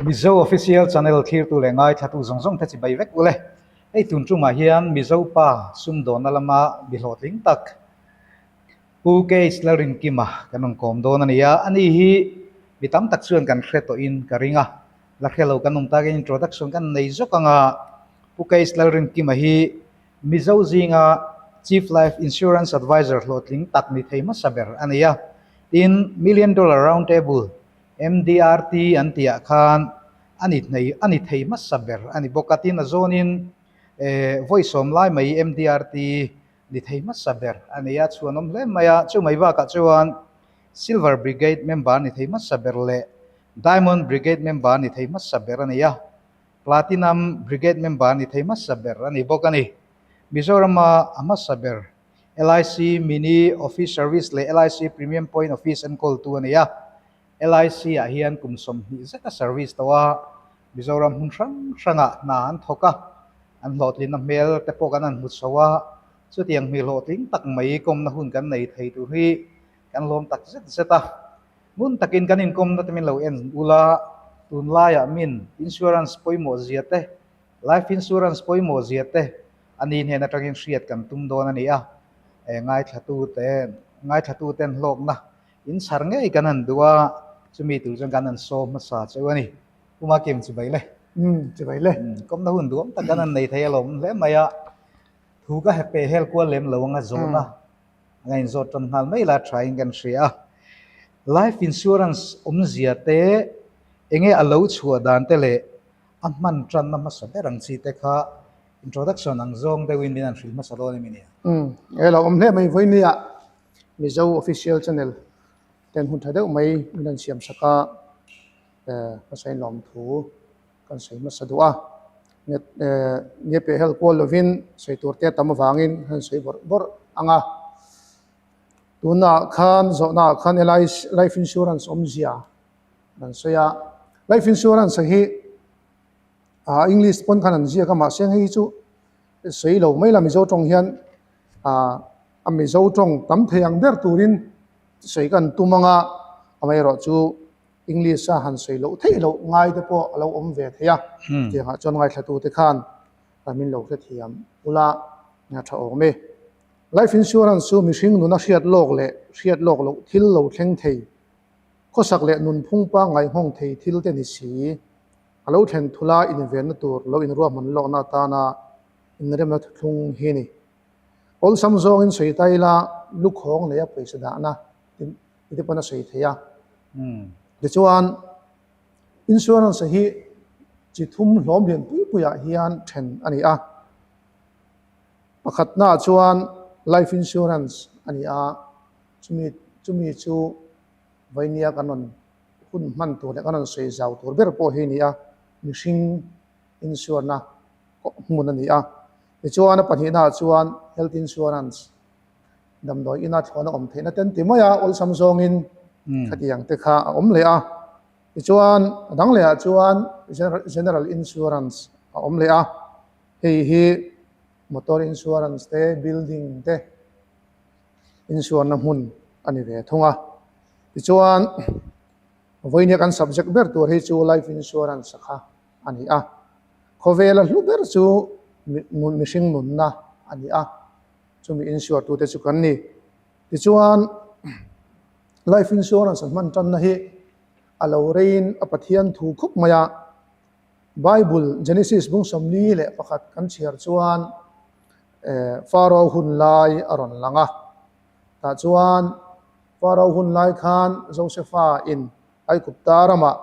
Mizo Official Channel thlirtu leh ngaithlatu zawng zawng te chibai vek ule. Hei tun tumah hian Mizo pa sumdawnna lama mi hlawhtling tak Pu KH Lalrinkima kan rawn kawm dawn a ni a, ani hi mi tam tak chuan kan hre tawhin ka ring a, la hre lo kan awm takin introduction kan nei zawk ang a, Pu KH Lalrinkima hi Mizo zinga Chief Life Insurance Advisor hlawhtling tak ni thei hmasa ber a ni a, tin Million Dollar Round Table, MDRT, an tihah khan a ni a ni thei hmasa ber a ni bawk a, tin a zawnin vawi sawm lai mai MDRT ni thei hmasa ber a ni a, chhuanawm hle mai a, chu mai bakah chuan Silver Brigade member ni thei hmasa ber leh Diamond Brigade member ni thei hmasa ber a ni a, Platinum Brigade member ni thei hmasa ber a ni bawk a ni. Mizorama a hmasa ber LIC Mini Office Service leh LIC Premium Point Office enkawltu a ni a. LIC ah hian kum 20 zeta service tawh a, Mizoram hmun hrang hrangah hna an thawk a, an hlawhtlinna hmel te pawh kan han hmu chho a, chutiang hmel hlawhtling tak mai kawmna hun kan nei thei tur hi kan lawm tak zet zet a. Ngun takin kan inkawmna te min lo en ula, tunlaiah min insurance pawimawh zia te, life insurance pawimawh zia te a ni hnen atangin hriat kan tum dawn a ni a, ngaithlatu te ngaithlatu ten hlawkna in chhar ngei kan han duh a, chumi tur chuan kan han sawm hmasa cheu a ni. Puma Kim chibai le. Umm chibai le. Kawmna hun duam tak kan han nei thei alawm hle mai a, thu ka pe hel kual lem lo anga zawhna. A inzawt tan nghal mai la tha in kan hria a. Life insurance awmzia te enge a lo chhuah dan te leh a hman tanna hmasa ber ang chi te kha introduction ang zawng deuh in min han hrilh hmasa dawn em i nia? Umm, e lo awm hle mai vawinia Mizo Official Channel ten hun tha deuh mai min han siam sak a, hmasa in lawmthu kan sawi hmasa duh a, nge peh hel kual lovin sawi tur te a tam avangin han sawi bawrh bawrh ang a. Tunah khan zawhnaah khan helai life insurance awmzia kan sawi a, life insurance hi ah English pawn khan an ziak a mahse hei chu sawi lo mai la Mizo tawng hian ah a Mizo tawng tam thei ang ber turin sawi kan tum ang a, amaherawhchu. English a han sawi loh theih loh ngai te pawh a lo awm ve thei a, chutiangah chuan ngaithla tute khan min lo hrethiam ula a tha awm e. Life insurance chu mihring nuna hriat lawk leh hriat lawk loh thil lo thleng thei, khawsak leh nunphung pangngai nghawng thei thil te ni si, a lo thlen thula invenna tur lo inruahman lawkna atana inremna thuthlung hi ni. Awlsam zawngin sawi ta ila lukhawng neia pawisa dahna ti te pawn a sawi thei a. Tichuan insurance hi chi thum hlawm lian pui pui ah hian then a ni a. Pakhatna ah chuan life insurance a ni a, chumi chumi chu vainia kan rawn hun hman tur leh kan rawn sawi zau tur ber pawh hi a ni a, mihring insurance hmun a ni a. Tichuan a pahnihna ah chuan health insurance. Damdawi ina thlawhna awm theihna ten ti mai a, awlsam zawngin khatiang te kha a awm leh a. Tichuan a dang lehah chuan General Insurance a awm leh a, hei hi Motor Insurance te, Building te insuarna hmun a ni ve thung a. Tichuan vawinia kan subject ber tur hi chu Life Insurance kha a ni a. Khawvela hlu ber chu mihring nunna a ni a. Chumi insure tute chu kan ni. Tichuan life insurance an hman tanna hi a lo reiin a Pathian thu khawp mai a. Bible Genesis bung 41 kan chhiar chuan Pharaoh hun lai a rawn lang a. Tah chuan Pharaoh hun lai khan Josepha in Aigupta ramah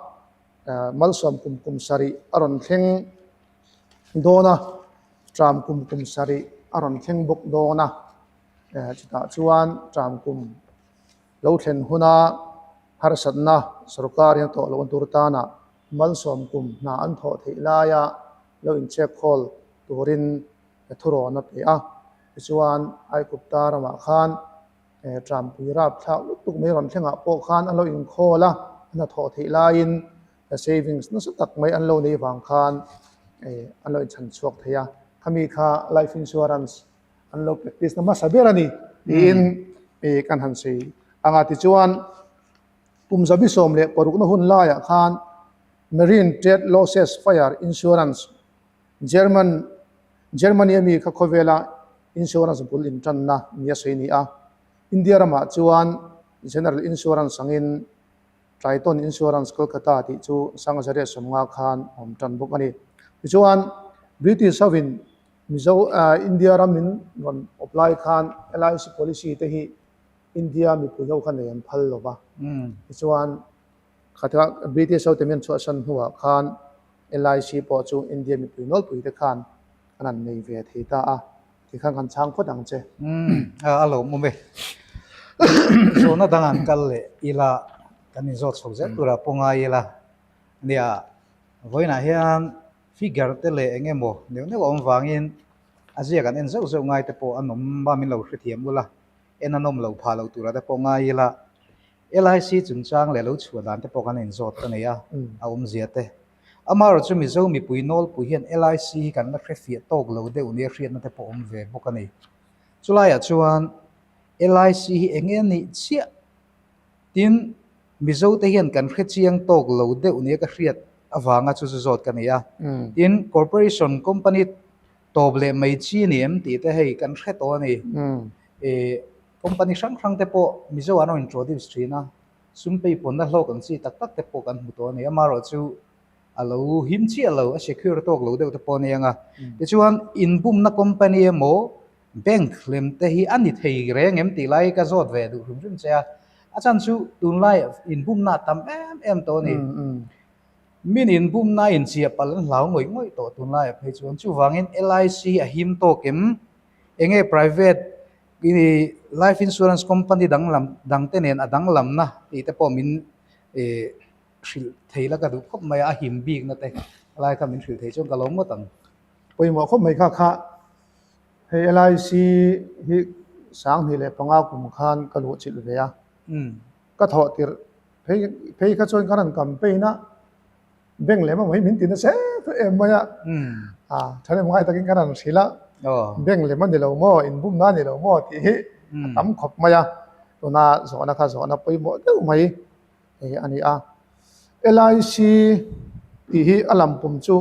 malsawm kum kum sarih a rawn thleng dawn a. Tram kum kum sarih a rawn thleng bawk dawn a, chutah chuan tram kum lo thlen huna harsatna sorkar in a tawh lohna tur tanah malsawm kum hna an thawh theih laia lo inchek khawl turin thurawn a pe a. Tichuan Aigupta ramah khan trampui rapthlak lutuk mai rawn thlengah pawh khan an lo inkhawl a, a hnathawh theih laiin savings nasa tak mai an lo nei vang khan an lo inchhan chhuak thei a, khami kha life insurance an lo practice na hmasa ber a ni tiin kan han sawi ang a. Tichuan kum 116 na hun laiah khan. Marine Trade Losses Fire Insurance, German, Germany ami kha khawvela insurance bul intanna nia sawi a ni a. India ramah chuan General Insurance angin Triton Insurance Kolkata tih chu Sangzariah sawmnga khan a awm tan bawk a ni. Tichuan, British hovin Mizo, India ramin rawn awp lai khan LIC policy te hi India mipui ho kha nei an phal lo va. Tichuan, khatia British ho te min chhuahsan hnuah khan LIC pawh chu India mipui nawlpui te khan an han nei ve thei ta a, tikhan kan chhang phawt ang che. Umm, a lawmawm e. Zawhna dang an kal leh ila, kan inzawt chho zel turah pawh ngai ila. Nia, vawiinah hian figure te leh eng emaw neuh neuh a awm vangin a ziak an en zeuh zeuh ngai te pawh an awm a, min lo hrethiam ula, en a nawm lo phah lo turah te pawh ngai ila. LIC chungchang leh lo chhuah dan te pawh kan inzawt a nei a, a awmzia te. Amaherawh chu Mizo mipui nawlpui hian LIC hi kan la hre fiah tawk lo deuh nia hriatna te pawh awm ve bawk a ni. Chulaiah chuan LIC hi eng nge nih chiah? Tin, Mizo te hian kan hre chiang tawk lo deuh nia ka hriat avanga chu chu zawt ka nei a. Tin, Corporation company tawp leh mai chi ni em tih te hei kan hre tawh a ni. Company hrang hrang te pawh Mizo an rawn introduce thin a, sum peipawnna hlawk ang chi tak tak te pawh kan hmu tawh a ni. Amaherawh chu a lo him chiah lo, a secure tawk lo deuh te pawh a ni ang a. Tichuan inbumna company emaw bank lem te hi a ni thei reng em tih lai ka zawt ve duh hrim hrim che a. A chhan chu tunlai inbumna a tam em em tawh a ni. Min inbumna inchiah palh an hlau ngawih ngawih tawh tunlaiah phei chuan. Chuvangin LIC a him tawk em? Enge private I life insurance company danglam dang te nen a danglamna tih te pawh min ih hrilh thei la ka duh khawp mai a, a him bikna te lai kha min hrilh thei chuan ka lo ngawt ang. Pawimawh khawp mai kha kha hei LIC hi 2005 kum khan ka luh chilh ve a, ka thawh tirh phei phei kha chuan ka rawn campaign a, Bank leh mamawh hi min ti nasa em mai a, a thahnem ngai takin kan han hrilh a, bank lem a ni lo maw, inbumna a ni lo maw tih hi a tam khawp mai a, tuna zawhna kha zawhna pawimawh deuh mai a ni a. LIC tih hi a lam pum chu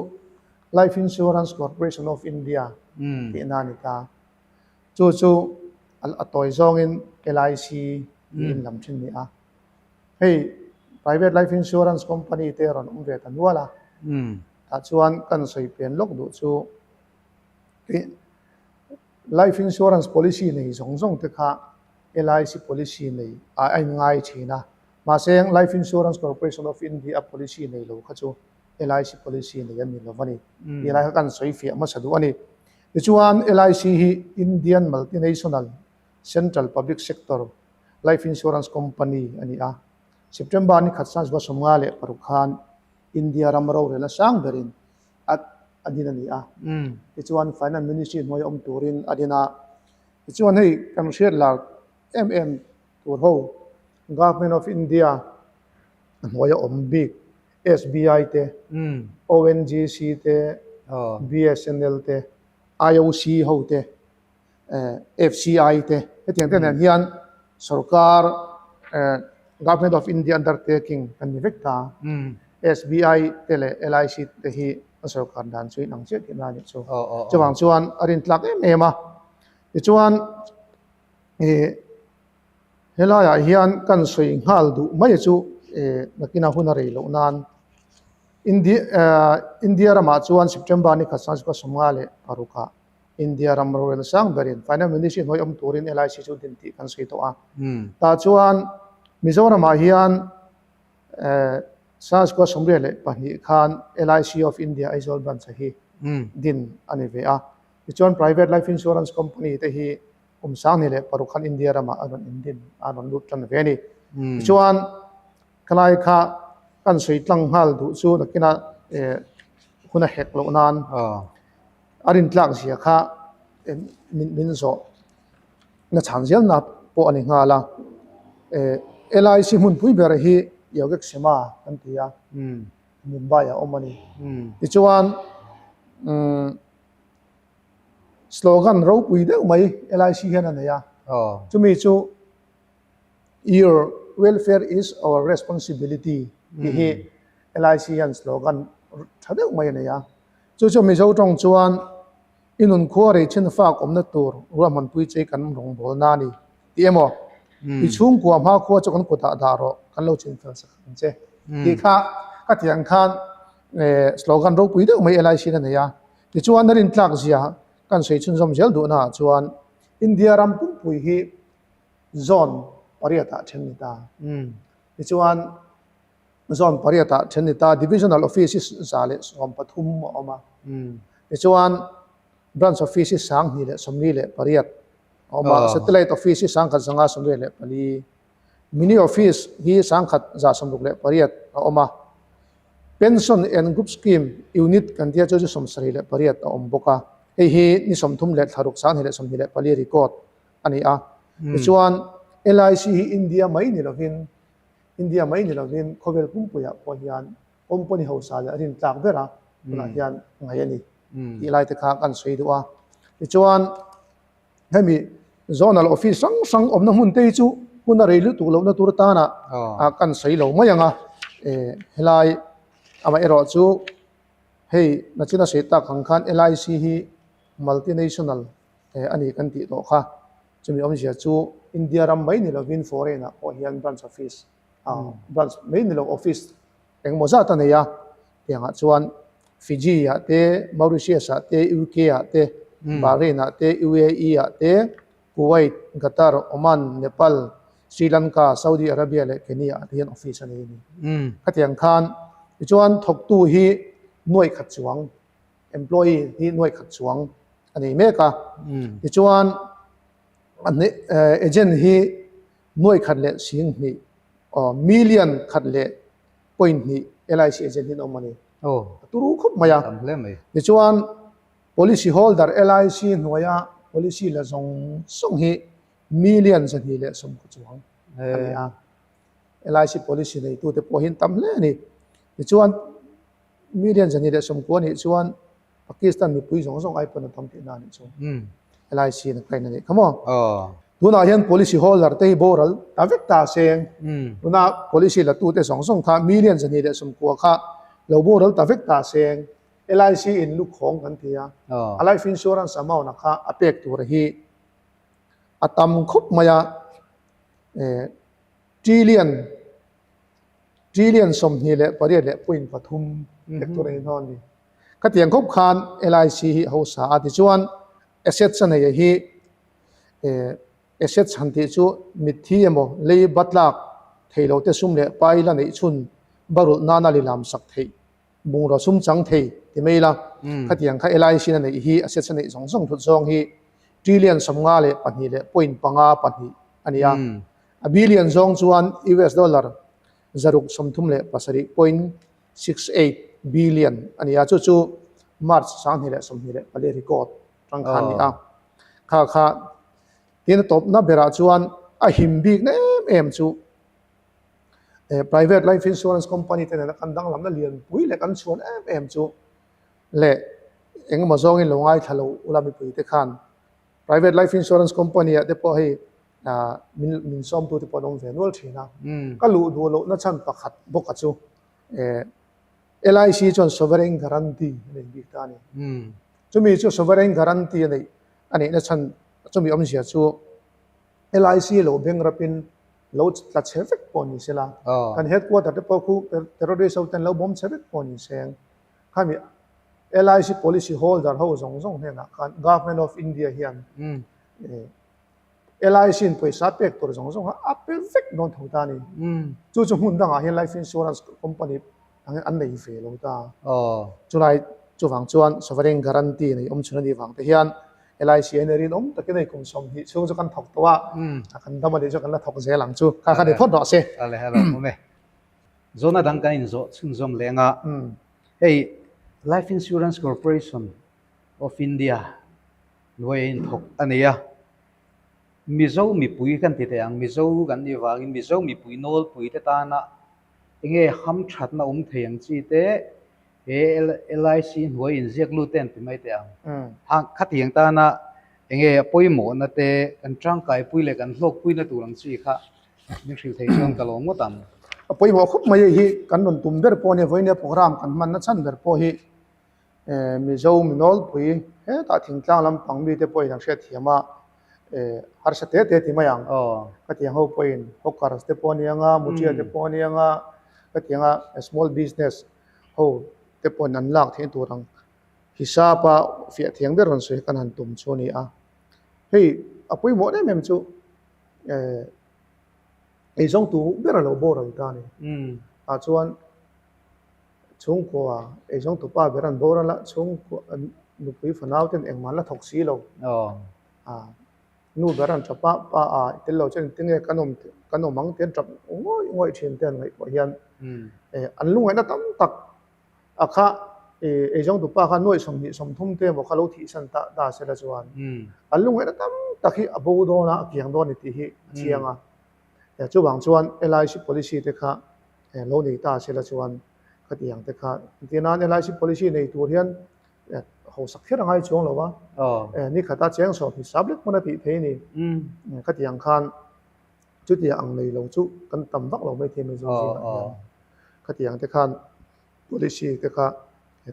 Life Insurance Corporation of India tihna a ni ta. Chu chu a tawi zawngin LIC tiin lam thin a ni a. Hei private life insurance company te rawn awm ve ta nual a, tah chuan kan sawi pen lawk duh chu life insurance policy nei zawng zawng te kha LIC policy nei ah a inngai thin a, mahse Life Insurance Corporation of India policy nei lo kha chu LIC policy nei an ni lo a ni tih lai kha kan sawi fiah hmasa duh a ni. Tichuan LIC hi Indian multinational central public sector Life Insurance Company a ni a. September ni khat sang 56 khan India ram rorel a sang berin a a din a ni a. Tichuan Finance Ministry hnuaia awm turin a din a. Tichuan hei kan hriat lar em em tur ho Government of India a hnuaia awm bik SBI te, ONGC te, BSNL te, IOC ho te, FCI te hetiang te nen hian sorkar Government of India undertaking kan ni vek ta. SBI te leh LIC te hi an sorkar dan chu inang chiah tihna a nih chu. Chuvang chuan a rintlak em em a. Tichuan helaiah hian kan sawi nghal duh mai chu nakina hun a rei loh nan India ramah chuan September ni khat 1956 ah India ram rorel sang berin Finance Ministry hnuai awm turin LIC chu din tih kan sawi tawh a. Tah chuan Mizoramah hian Sangkua 92 khan LIC of India Aizawl Branch hi din a ni ve a. Tichuan Private Life Insurance Company te hi kum 26 khan India ramah a rawn indin a rawn lut tan ve a ni. Tichuan khalai kha kan sawi tlang nghal duh chu nakinah hun a hek loh nan A rintlak zia kha min zawh na chhan zelna pawh a ni nghal a. LIC hmunpui ber hi Yogek Sema kan ti a, Mumbai ah a awm a ni. Tichuan slogan ropui deuh mai LIC hian a nei a, chumi chu Your welfare is our responsibility tih hi. LIC hian slogan tha deuh mai a nei a. Chu chu Mizo tawng chuan i nun khua rei chin fak awmna tur ruahmanpui che kan rawngbawlna a ni tih emaw, i chhungkua hma khua chu kan kutah dah rawh kan lo chin fel sak ang che tih kha ka tih ang khan slogan ropui deuh mai LIC in a nei a. Tichuan a rintlak zia kan sawi chhunzawm zel duhnaah chuan India ram pumpui hi zone pariatah then ni ta. Tichuan zone pariatah then ni ta. Divisional office hi 113 a awm a. Tichuan branch office hi 2078 a awm a. Satellite office hi 1584. Mini office hi 1168 a awm a. Pension and Group Scheme Unit kan tia chu chu 78 a awm bawk a. Hei hi ni 30 leh thlaruk 2024 record a ni a. Tichuan LIC hi India mai ni lovin India mai ni lovin khawvel pumpuiah pawh hian company hausa leh rin tlak bera tunah hian ngaih a ni tih lai te kha kan sawi duh a. Tichuan hemi zonal office hrang hrang awmna hmun te hi chu hun a rei lutuk lohna tur atana kan sawi lo mai ang a. Helai amaherawh chu hei nachina sawi tak ang khan LIC hi multinational a ni kan tih tawh kha. Chumi awmzia chu India ram mai ni lovin foreign ah pawh hian branch office branch mai ni lo office engemaw zat a nei a, tiangah chuan Fiji ah te, Mauritius ah te, UK ah te, Bahrain ah te, UAE ah te, Kuwait, Qatar, Oman, Nepal, Sri Lanka, Saudi Arabia leh Kenya ah te hian office a nei a ni. Khatiang khan tichuan thawktu hi nuaih khat chuang employee hi nuaih khat chuang a nei mek a. Tichuan agent hi nuaih khat leh sing hnih million khat leh point hnih LIC agent hi an awm a ni. A turu khawp mai a. Tichuan policy holder LIC hnuaia policy la zawng zawng hi million 220 chuang a ni a. LIC policy neitute pawh hi an tam hle a ni. Tichuan Million 290 nih chuan Pakistan mipui zawng zawng ai pawn a tam tihna a nih chu. LIC in a claim a nih kha maw? Tunah hian policy holder te hi boral ta vek ta seng. Tuna policy la tute zawng zawng kha million 290 kha lo boral ta vek ta seng. LIC in lukhawng kan ti a. A life insurance amount a kha a pek tur hi a tam khawp mai a. Trillion Trillion 28.3 pek tur a ni hnawn ni. Khatiang khawp khan LIC hi hausa a tichuan assets a nei hi assets han tih chu mitthi emaw lei batlak thei lo te sum leh pai la neih chhun barulh nana lilam sak theih bungraw sum chang thei ti mai ila khatiang kha LIC in a neih hi assets a neih zawng zawng thut zawng hi trillion 52.52 a ni a. A billion zawng chuan US dollar 637.68 billion a ni a, chu chu March 2024 record tang khan a ni a. Kha kha tin a tawpna berah chuan a him bikna em em chu private life insurance company te nena kan danglamna lianpui leh kan chhuan em em chu leh engemaw zawngin lo ngaithla lo ula mipui te khan private life insurance company ah te pawh hei min min sawmtu te pawh an awm ve nual thin a ka luh duh loh na chhan pakhat bawk a chu LIC chuan sovereign guarantee a nei bik ta a ni chumi chu sovereign guarantee a neih a neih na chhan chumi awmzia chu LIC lo beng rapin lo tla chhe vek pawh ni sela kan headquarter te pawh khu terrorist ho ten lo bawm chhe vek pawh ni seng khami LIC policy holder ho zawng zawng hnenah khan Government of India hian LIC in pawisa pek tur zawng zawng kha a pe vek dawn tho ta a ni. Chu chu hmun dangah hian life insurance company angin an nei ve lo ta. Chulai chuvang chuan sovereign guarantee nei awm chhun a nih vang te hian LIC hian rinawm takin hei kum 20 chhung chu kan thawk tawh a, kan dam a nih chu kan la thawk zel ang chu. Kha kha ni phawt rawh se. Ale hello awm e. Zawhna dang kan inzawh chhunzawm leng a, hei Life Insurance Corporation of India hnuai a inthawk a nei a, Mizo mipui kan ti teh ang, Mizo kan nih vangin Mizo mipui nawlpui te tana enge hamthatna awm thei ang chi te he LIC hnuai inziak lut te an ti mai teh ang. Khatiang tana enge a pawimawhna te kan tangkaipui leh kan hlawkpuina tur ang chi kha min hrilh thei chuan ka lawm ngawt ang. A pawimawh khawp mai hei hi kan rawn tum ber pawh a nia, vawinia programme kan hmanna chhan ber pawh hi Mizo minawlpui hetah thingtlang lampang mite pawhin an hriatthiam a, harsa te te ti mai ang. Ka tiang ho pawhin hawkers te pawh a nia nga, mutia te pawh a nia nga, ka tiang a small business ho te pawhin an lak theih tur ang hisap a fiah thiang ber rawn sawi kan han tum chu a ni a. Hei a pawimawh em em chu eizawng tu ber a lo boral ta a ni. Tah chuan chhungkua eizawng tu pa ber an boral a, chhungkua nupui fanau ten engmah an la thawk si lo. Nu ber an tap a, pa a tel lo chuan engtin nge kan awm kan awm ang tih an tap ngawih ngawih thin te an ngaihtuah hian an lungaihna tam tak a kha eizawng tu pa kha nuaih 20 30 te emaw kha lo thihsan ta ta sela chuan an lungaihna tam tak hi a bo dawn a, a kiang dawn a ni tih hi a chiang a. Chuvang chuan LIC policy te kha lo nei ta sela chuan khatiang te kha engtir nan LIC policy nei tur hian hausak kher a ngai chuang lo a, ni khata cheng sawm hi sap lek pawn a tih thei a ni. Khatiang khan chutiang ang nei lo chu kan tam vak lo maithei mai zawng zingah hian khatiang te khan policy te kha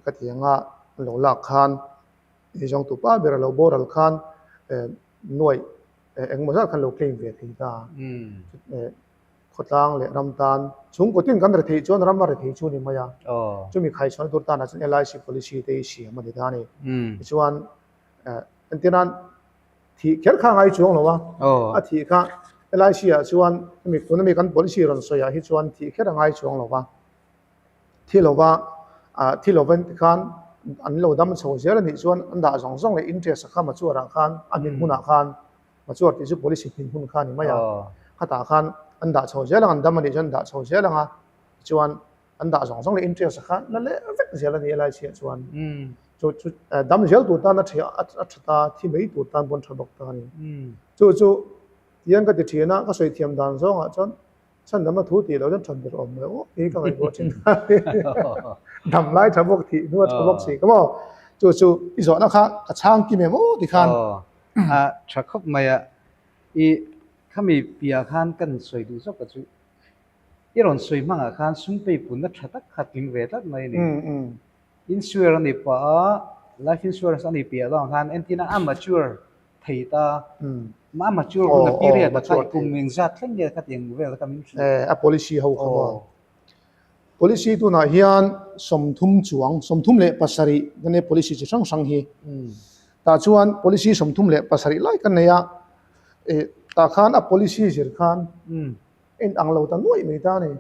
khatianga an lo lak khan eizawng tu pa ber a lo boral khan nuaih engemaw zat khan lo claim ve thei ta. Khawtlang leh ram tan chhungkaw tin kan rethei chuan ram a rethei chu a ni mai a, chumi khaichhuahna tur tanah chuan LIC policy te hi siam a ni ta a ni. Tichuan entir nan thih kher kha a ngai chuang lo a, a thih kha LIC ah chuan hemi tuna mi kan policy rawn sawi ah hi chuan thih kher a ngai chuang lo va, thi lova thi lovin tikhan an lo dam chho zel a nih chuan an dah zawng zawng leh interest a kha mature ah khan a hmin hunah khan Mature tih chu policy hmin hun kha a ni mai a, khatah khan an dah chho zel ang, an dam a nih chuan an dah chho zel ang a, tichuan an dah zawng zawng leh interest kha la leh vek zel a ni helai chhiah chuan. Chu chu dam zel tur tan a tha a tha ta, thi mai tur tan pawn tha bawk ta a ni. Chu chu tiang ka ti thin a, ka sawi thiam dan zawngah chuan Chhandamna thu tih loh chuan than ber awm lo hi ka ngaihtuah thin dam lai tha bawk thih hnu a tha bawk si ka maw chu chu i zawhna kha ka chhang kim em aw ti khan a tha khawp mai a i khami piah khan kan sawi duh zawk a chu i rawn sawi hmangah khan sum pei punna tha tak kha tling ve tlat mai a ni insurance a ni pah a life insurance a ni piah dawng khan entina a mature thei ta. A mature hun a period a kha i kum engzat thleng nge kha tiang vel kha min hrilh. A policy ho kha maw. Policy tunah hian 30 chuang, 37 kan nei policy chi hrang hrang hi. Tah chuan policy 37 lai kan nei a, tah khan a policy zir khan en ang lo ta nuaih mai ta a ni.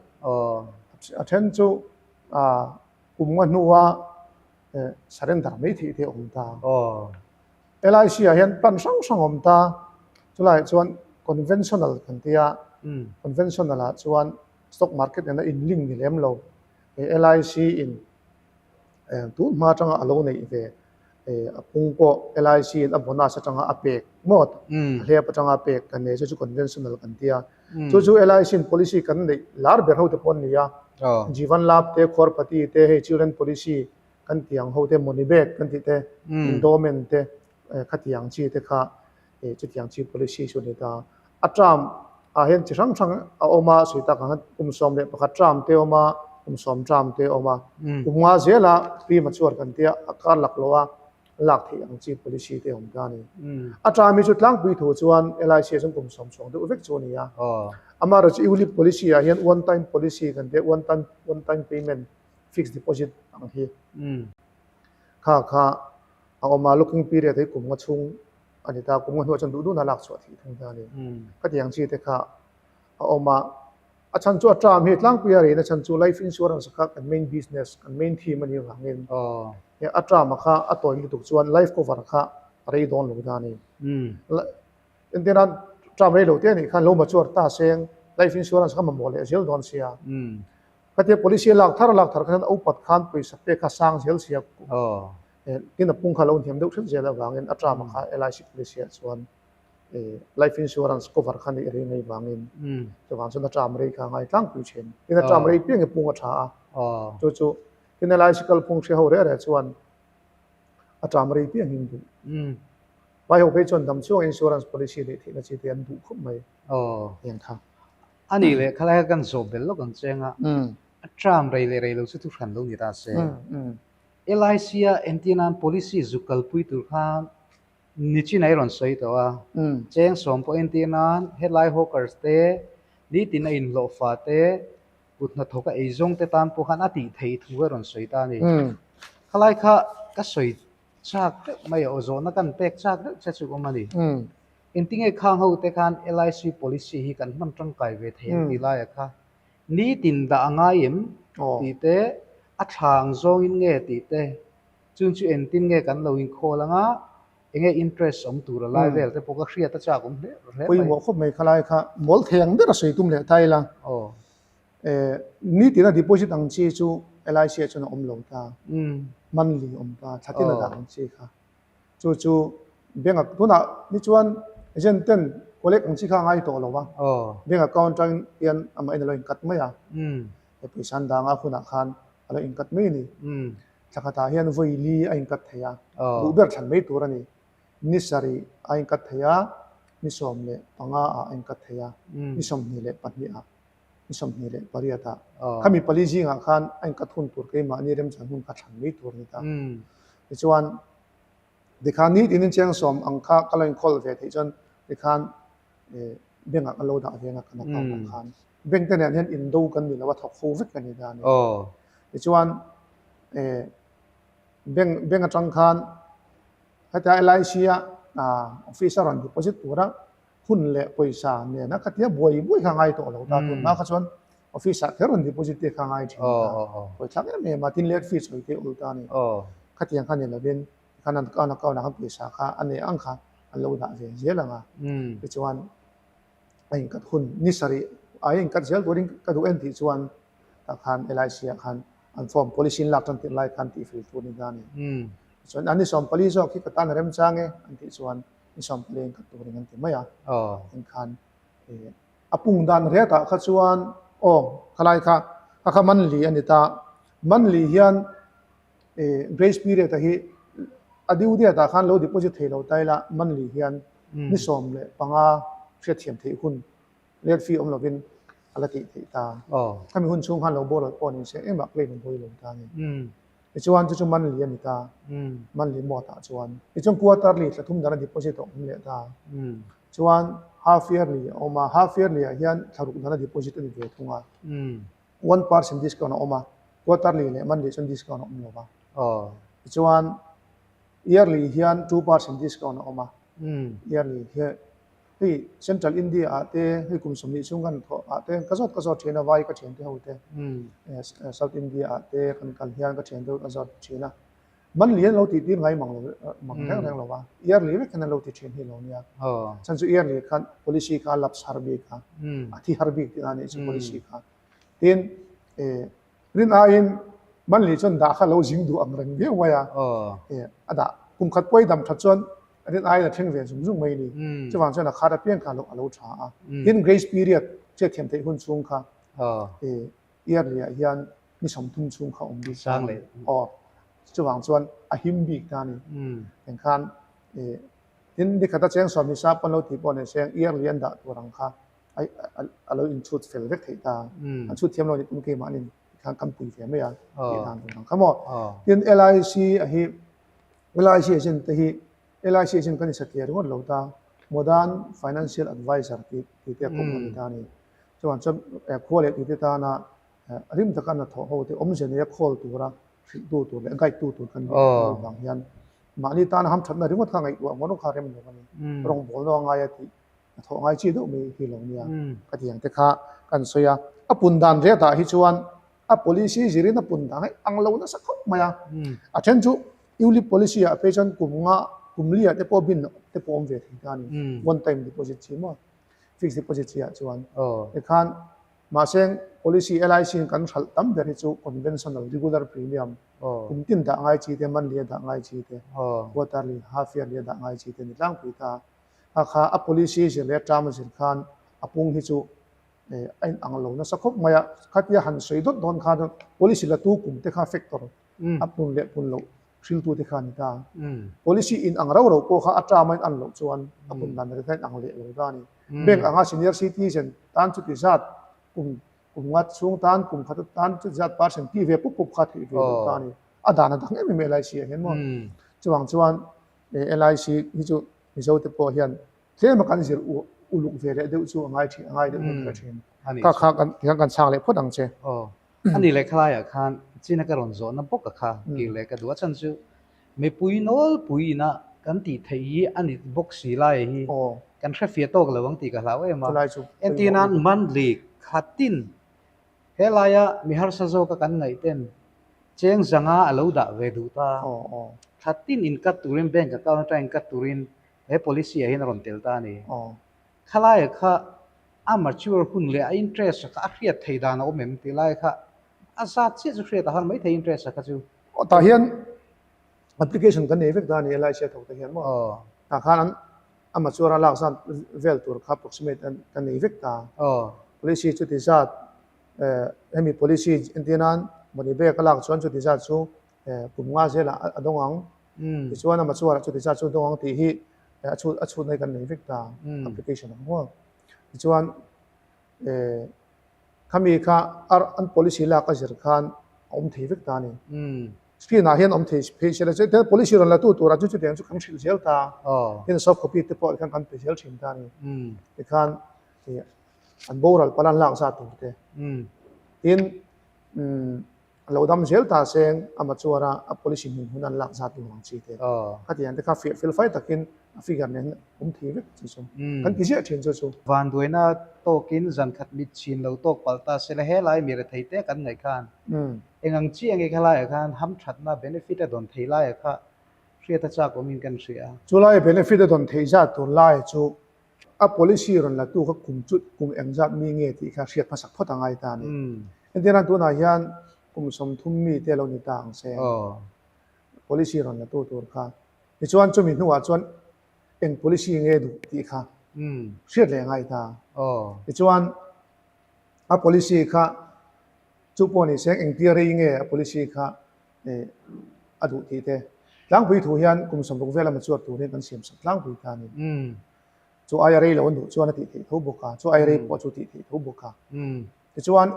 A then chu kum nga hnua surrender mai theih te a awm ta. LIC ah hian plan hrang hrang a awm ta, chulaiah chuan conventional kan ti a, conventional ah chuan stock market nena in link ni lem lo, LIC in tun hma atanga a lo neih ve a pung pawh LIC in a bonus atanga a pek maw a hlep atanga a pek kan nei chu chu conventional kan ti a, chu chu LIC in policy kan neih lar ber ho te pawh an ni a, Jeevan Labh te, Khuarpati te, hei children policy kan tih ang ho te money bag kan tih te endowment te khatiang chi te kha chutiang chi policy chu a ni ta. A term ah hian chi hrang hrang a awm a sawi tak ang hian kum 11 term te a awm a kum 10 term te a awm a kum nga zela premature kan tia a kar lak lo a lak theih ang chi policy te a awm ta a ni. A term hi chu tlangpui thu chuan LIC ah chuan kum 10 chhuang deuh vek chu a ni a. Amaherawhchu ULIP policy ah hian one time policy kan tia one time one time payment fixed deposit ang hi kha kha a awm a, looking period hi kum nga chhung a ni ta, kum nga hnuah chuan duh duhna lak chhuah theih thung ta a ni. Khatiang chi te kha a awm a, a chhan chu a term hi tlangpui a reina chhan chu life insurance kha kan main business, kan main theme a nih avangin a term a kha a tawi lutuk chuan life cover kha a rei dawn lo ta a ni. Entirnan term rei lo te a nih khan lo mature ta seng life insurance kha mamawh leh zel dawn sia. Khatia policy a lak thar a lak thar khan a upat khan pawisa pek kha sang zel sia tin a pung kha lo hniam deuh hret zel avangin a term kha LIC policy ah chuan life insurance cover kha neih rei ngei vangin chuvang chuan a term rei kha a ngai tlangpui thin. Tin a term rei piang hi pung a tha a chu chu tin LIC kalphung hre ho reh reh chuan a term rei piang in duh. Vai ho phei chuan damchhuang insurance policy neih theihna chi te an duh khawp mai. Heng kha. A nih leh khalai kha kan zawh belh lawk ang che anga a term rei leh rei lo chu thu hran lo ni ta se. LIC a entir nan policy zuk kalpui tur khan nichin a i rawn sawi tawh a, cheng sawm pawh entir nan hetlai hawkers te, nitin a inhlawh fa te, kut hnathawk a eizawng te tan pawh khan a tih theih thu a rawn sawi ta a ni. Khalai kha ka sawi chak deuh mai a, aw zawhna kan pek chak deuh che chu awm a ni. Engtinge khang ho te khan LIC policy hi kan hman tangkai ve thei ang tih laiah kha nitin dah a ngai em tih te, a tha ang zawngin nge tih te, chung chu engtin nge kan lo inkhawl anga enge interest awm tur a lai vel te pawh ka hriat a chak awm hle hle mai. Pawimawh khawp mai khalai kha mawl thei ang ber a sawi tum leh ta ila. Nitina deposit ang chi chu LIC ah chuan a awm lo ta, monthly awm ta, thla tin a dah ang chi kha. Chu chu bank ah tunah ni chuan agent ten collect ang chi kha a ngai tawh lo va, bank account atangin hian amah in a lo in cut mai a, he pawisa an dang a hunah khan a lo in cut mai a ni. Thla khatah hian vawi li a in cut thei a, duh ber thlan mai tur a ni. Ni sarih a in cut thei a, ni 15 ah a in cut thei a, ni 22 ah. Ni 28 ah khami pali zingah khan a inkat hun tur keimahni remchan hun kha thlan mai tur a ni ta. Tichuan tikhan nitin in cheng sawm ang kha ka lo inkhawl ve theih chuan tikhan bank ah ka lo dah ve ang a kan account ah khan. Bank te nen hian indo kan ni lo a thawk fo vek ka ni ta a ni. Tichuan bank bank atang khan hetia LIC a office a rawn deposit tura hun leh pawisa nena khatia buai buai kha ngai tawh lo ta tun hma kha chuan office ah kher rawn deposit te kha ngai thin ta pawi thlak em em a tin late fee chawi te ul ta a ni khatiang kha ni lovin tikhan an account account ah khan pawisa kha a nei ang kha an lo dah ve zel ang a tichuan a inkat hun ni sarih a inkat zel turin ka duh en tih chuan tah khan LIC ah khan an form policy in lak tan tirh lai khan tihfel tur ni ta a ni tichuan an ni 14 zawk hi ka tan a remchang e an tih chuan ni 14 in ka turin an ti mai a engkhan a pung dan riat ah kha chuan aw khalai kha kha kha monthly a ni ta monthly hian grace period a hi a due date ah khan lo deposit thei lo ta ila monthly hian ni 15 hriatthiam theih hun Late fee awm lovin a la tih theih ta. Khami hun chhung khan lo boral pawh ni se engmah claim a buai lo ta a ni. Tichuan chu chu monthly a ni ta. Monthly mode ah chuan. Tichuan quarterly thla thum dana deposit a awm leh ta. Chuan half yearly a awm a, half yearly ah hian thla ruk dana deposit a ni ve thung a. 1% discount a awm a, quarterly leh monthly chuan discount a awm lo va. Tichuan yearly hian 2% discount a awm a, yearly hi Hei Central India ah te hei kum 20 chhung kan thawh ah te ka zawt ka zawt thin a vai ka thian te ho te South India ah te kan kal hian ka thian te ho ka zawt thin a monthly an lo tih tir ngai mang lo mang reng reng lo va yearly vek hian an lo ti thin hi lo nia chhan chu yearly khan policy kha a lapse har bik a a thi har bik tih a nih chu policy kha tin Rin aiin Manli chuan dah kha lo zing duh ang reng viau mai a, a dah kum khat pawh i dam that chuan rin aiin a thleng ve zung zung mai a ni. Chuvang chuan a khat apiang kha a lo tha a. Tin, grace period hriatthiam theih hun chhung kha yearly ah hian ni 30 chhung kha awm bik ta a ni. Aw, chuvang chuan a him bik ta a ni. Engkhan tin ni khata cheng 20 sa pawn lo tih pawh ni se yearly an dah tur ang kha a lo inchhut fel vek theih ta. An chhut thiam lo ni tum keimah nin khan kan pui ve mai a tih dan tur ang kha maw. Tin LIC a hi LIC agent te hi LIC agent kan insatliah ringawt lo ta Modern Financial Advisor tih tih te a kawm a ni ta a ni. Chuan chuan khua leh tute tana rim taka hna thawh ho te awmzia neia khawl tura hrilhtu tur leh guide tu tur kan nih avang hian mahni tana hamthatna ringawt kha ngaihtuah ngawt kha rem lo a ni. Rawngbawlna a ngai a tih a thawh ngai chi deuh mai hi lo nia ka ti ang te kha kan sawi a a pun dan riat ah hi chuan a policy zirin a pun dan hi ang lo nasa khawp mai a a then chu ULIP policy ah phei chuan kum nga kum li ah te pawh bin te pawh awm ve thei ta a ni one time deposit chi maw fixed deposit chi ah chuan tikhan mahse policy LIC in kan hralh tam ber hi chu conventional regular premium kum tin dah ngai chi te monthly a dah ngai chi te quarterly half yearly a dah ngai chi te ni tlangpui ta. A kha a policy zir leh a term a zir khan a pung hi chu a in ang lo nasa khawp mai a, khatia han sawi dawt dawn khan policy la tu kum te kha factor a pun leh pun loh hriltu te kha a ni ta. Policy in ang rau rau pawh kha a term a in an loh chuan a pun dan ri kha a in ang leh lo ta a ni. Bank anga senior citizen tan chuti zat. Kum kum nga chhung tan kum khat atan chu zat percent ti ve pup pup kha theih ve duh ta a ni. A dan a dang em em LIC ah hian maw. Chuvang chuan LIC hi chu Mizo te pawh hian tlem a kan zir uluk ve leh deuh chu a ngai thin a ngai deuh hian ka hre thin. Kha kha kan tihian kan chhang leh phawt ang che. Aw. A nih leh khalaiah khan China ka rawn zawhna bawk a kha kir leh ka duh a chhan chu mipui nawlpui ina kan tih theih hi a ni bawk si lai hi kan hre fiah tawk lo ang tih ka hlau em a. Entir nan monthly khatin helaia mi harsa zawka kan ngaih ten cheng zanga a lo dah ve duh ta. Khatin in cut turin bank account atang in cut turin he policy ah hian a rawn tel ta a ni. Khalaia kha a mature hun leh a interest kha a hriat theih dan a awm em tih lai kha a zat chiah chu hriat a har maithei interest kha chu. Aw tah hian application kan nei vek ta a ni LIC a thawk te hian maw. Tah khan an a mature a lak zat vel tur kha approximate an kan nei vek ta. Policy chuti zat hemi policy entir nan money bag a lak chuan chuti zat chu kum nga zelah a dawng ang. Tichuan a mature ah chuti zat chu a dawng ang tih hi a chhut a chhutna hi kan nei vek ta application ang huang. Tichuan khami kha an policy lak a zir khan a awm thei vek ta a ni. Screen ah hian awm thei phei se la chuan tichuan policy rawn la tu turah chu chutiang chu kan hrilh zel ta. Tin soft copy te pawh khan kan pe zel thin ta a ni. Tikhan an boral pala an lak zat tur te. Tin A lo dam zel ta seng a mature a, a policy hmun hmun an lak zat duh ang chi te. Khatiang te kha fiah fel fai takin a figure nen awm thei vek chu chu. Kan ti ziah thin chu chu. Vanduaina tawkin zan khat mit chhin lo tawk palh ta se la helai mi rethei te kan ngaih khan eng ang chi ange khalaiah khan hamthatna benefit a dawn thei laiah kha hriat a chak awmin kan hria. Chulai benefit a dawn theih zat tur lai chu A policy rawn la tu kha kum chu kum engzat mi nge tih kha hriat hmasak phawt a ngai ta a ni. Entirnan tunah hian kum 30 mi te lo ni ta ang se. Policy rawn la tu tur kha. Tichuan chumi hnuah chuan eng policy nge duh tih kha hriat leh a ngai ta. Tichuan a policy kha chu pawh ni se engtia rei nge a policy kha a duh tih te. Tlangpui thu hian kum 60 vel a mature turin kan siamsak tlangpui ta a ni. Chu aia rei lo an duh chuan a tih theih tho bawk a, chu aia rei pawh chu tih theih tho bawk a. Tichuan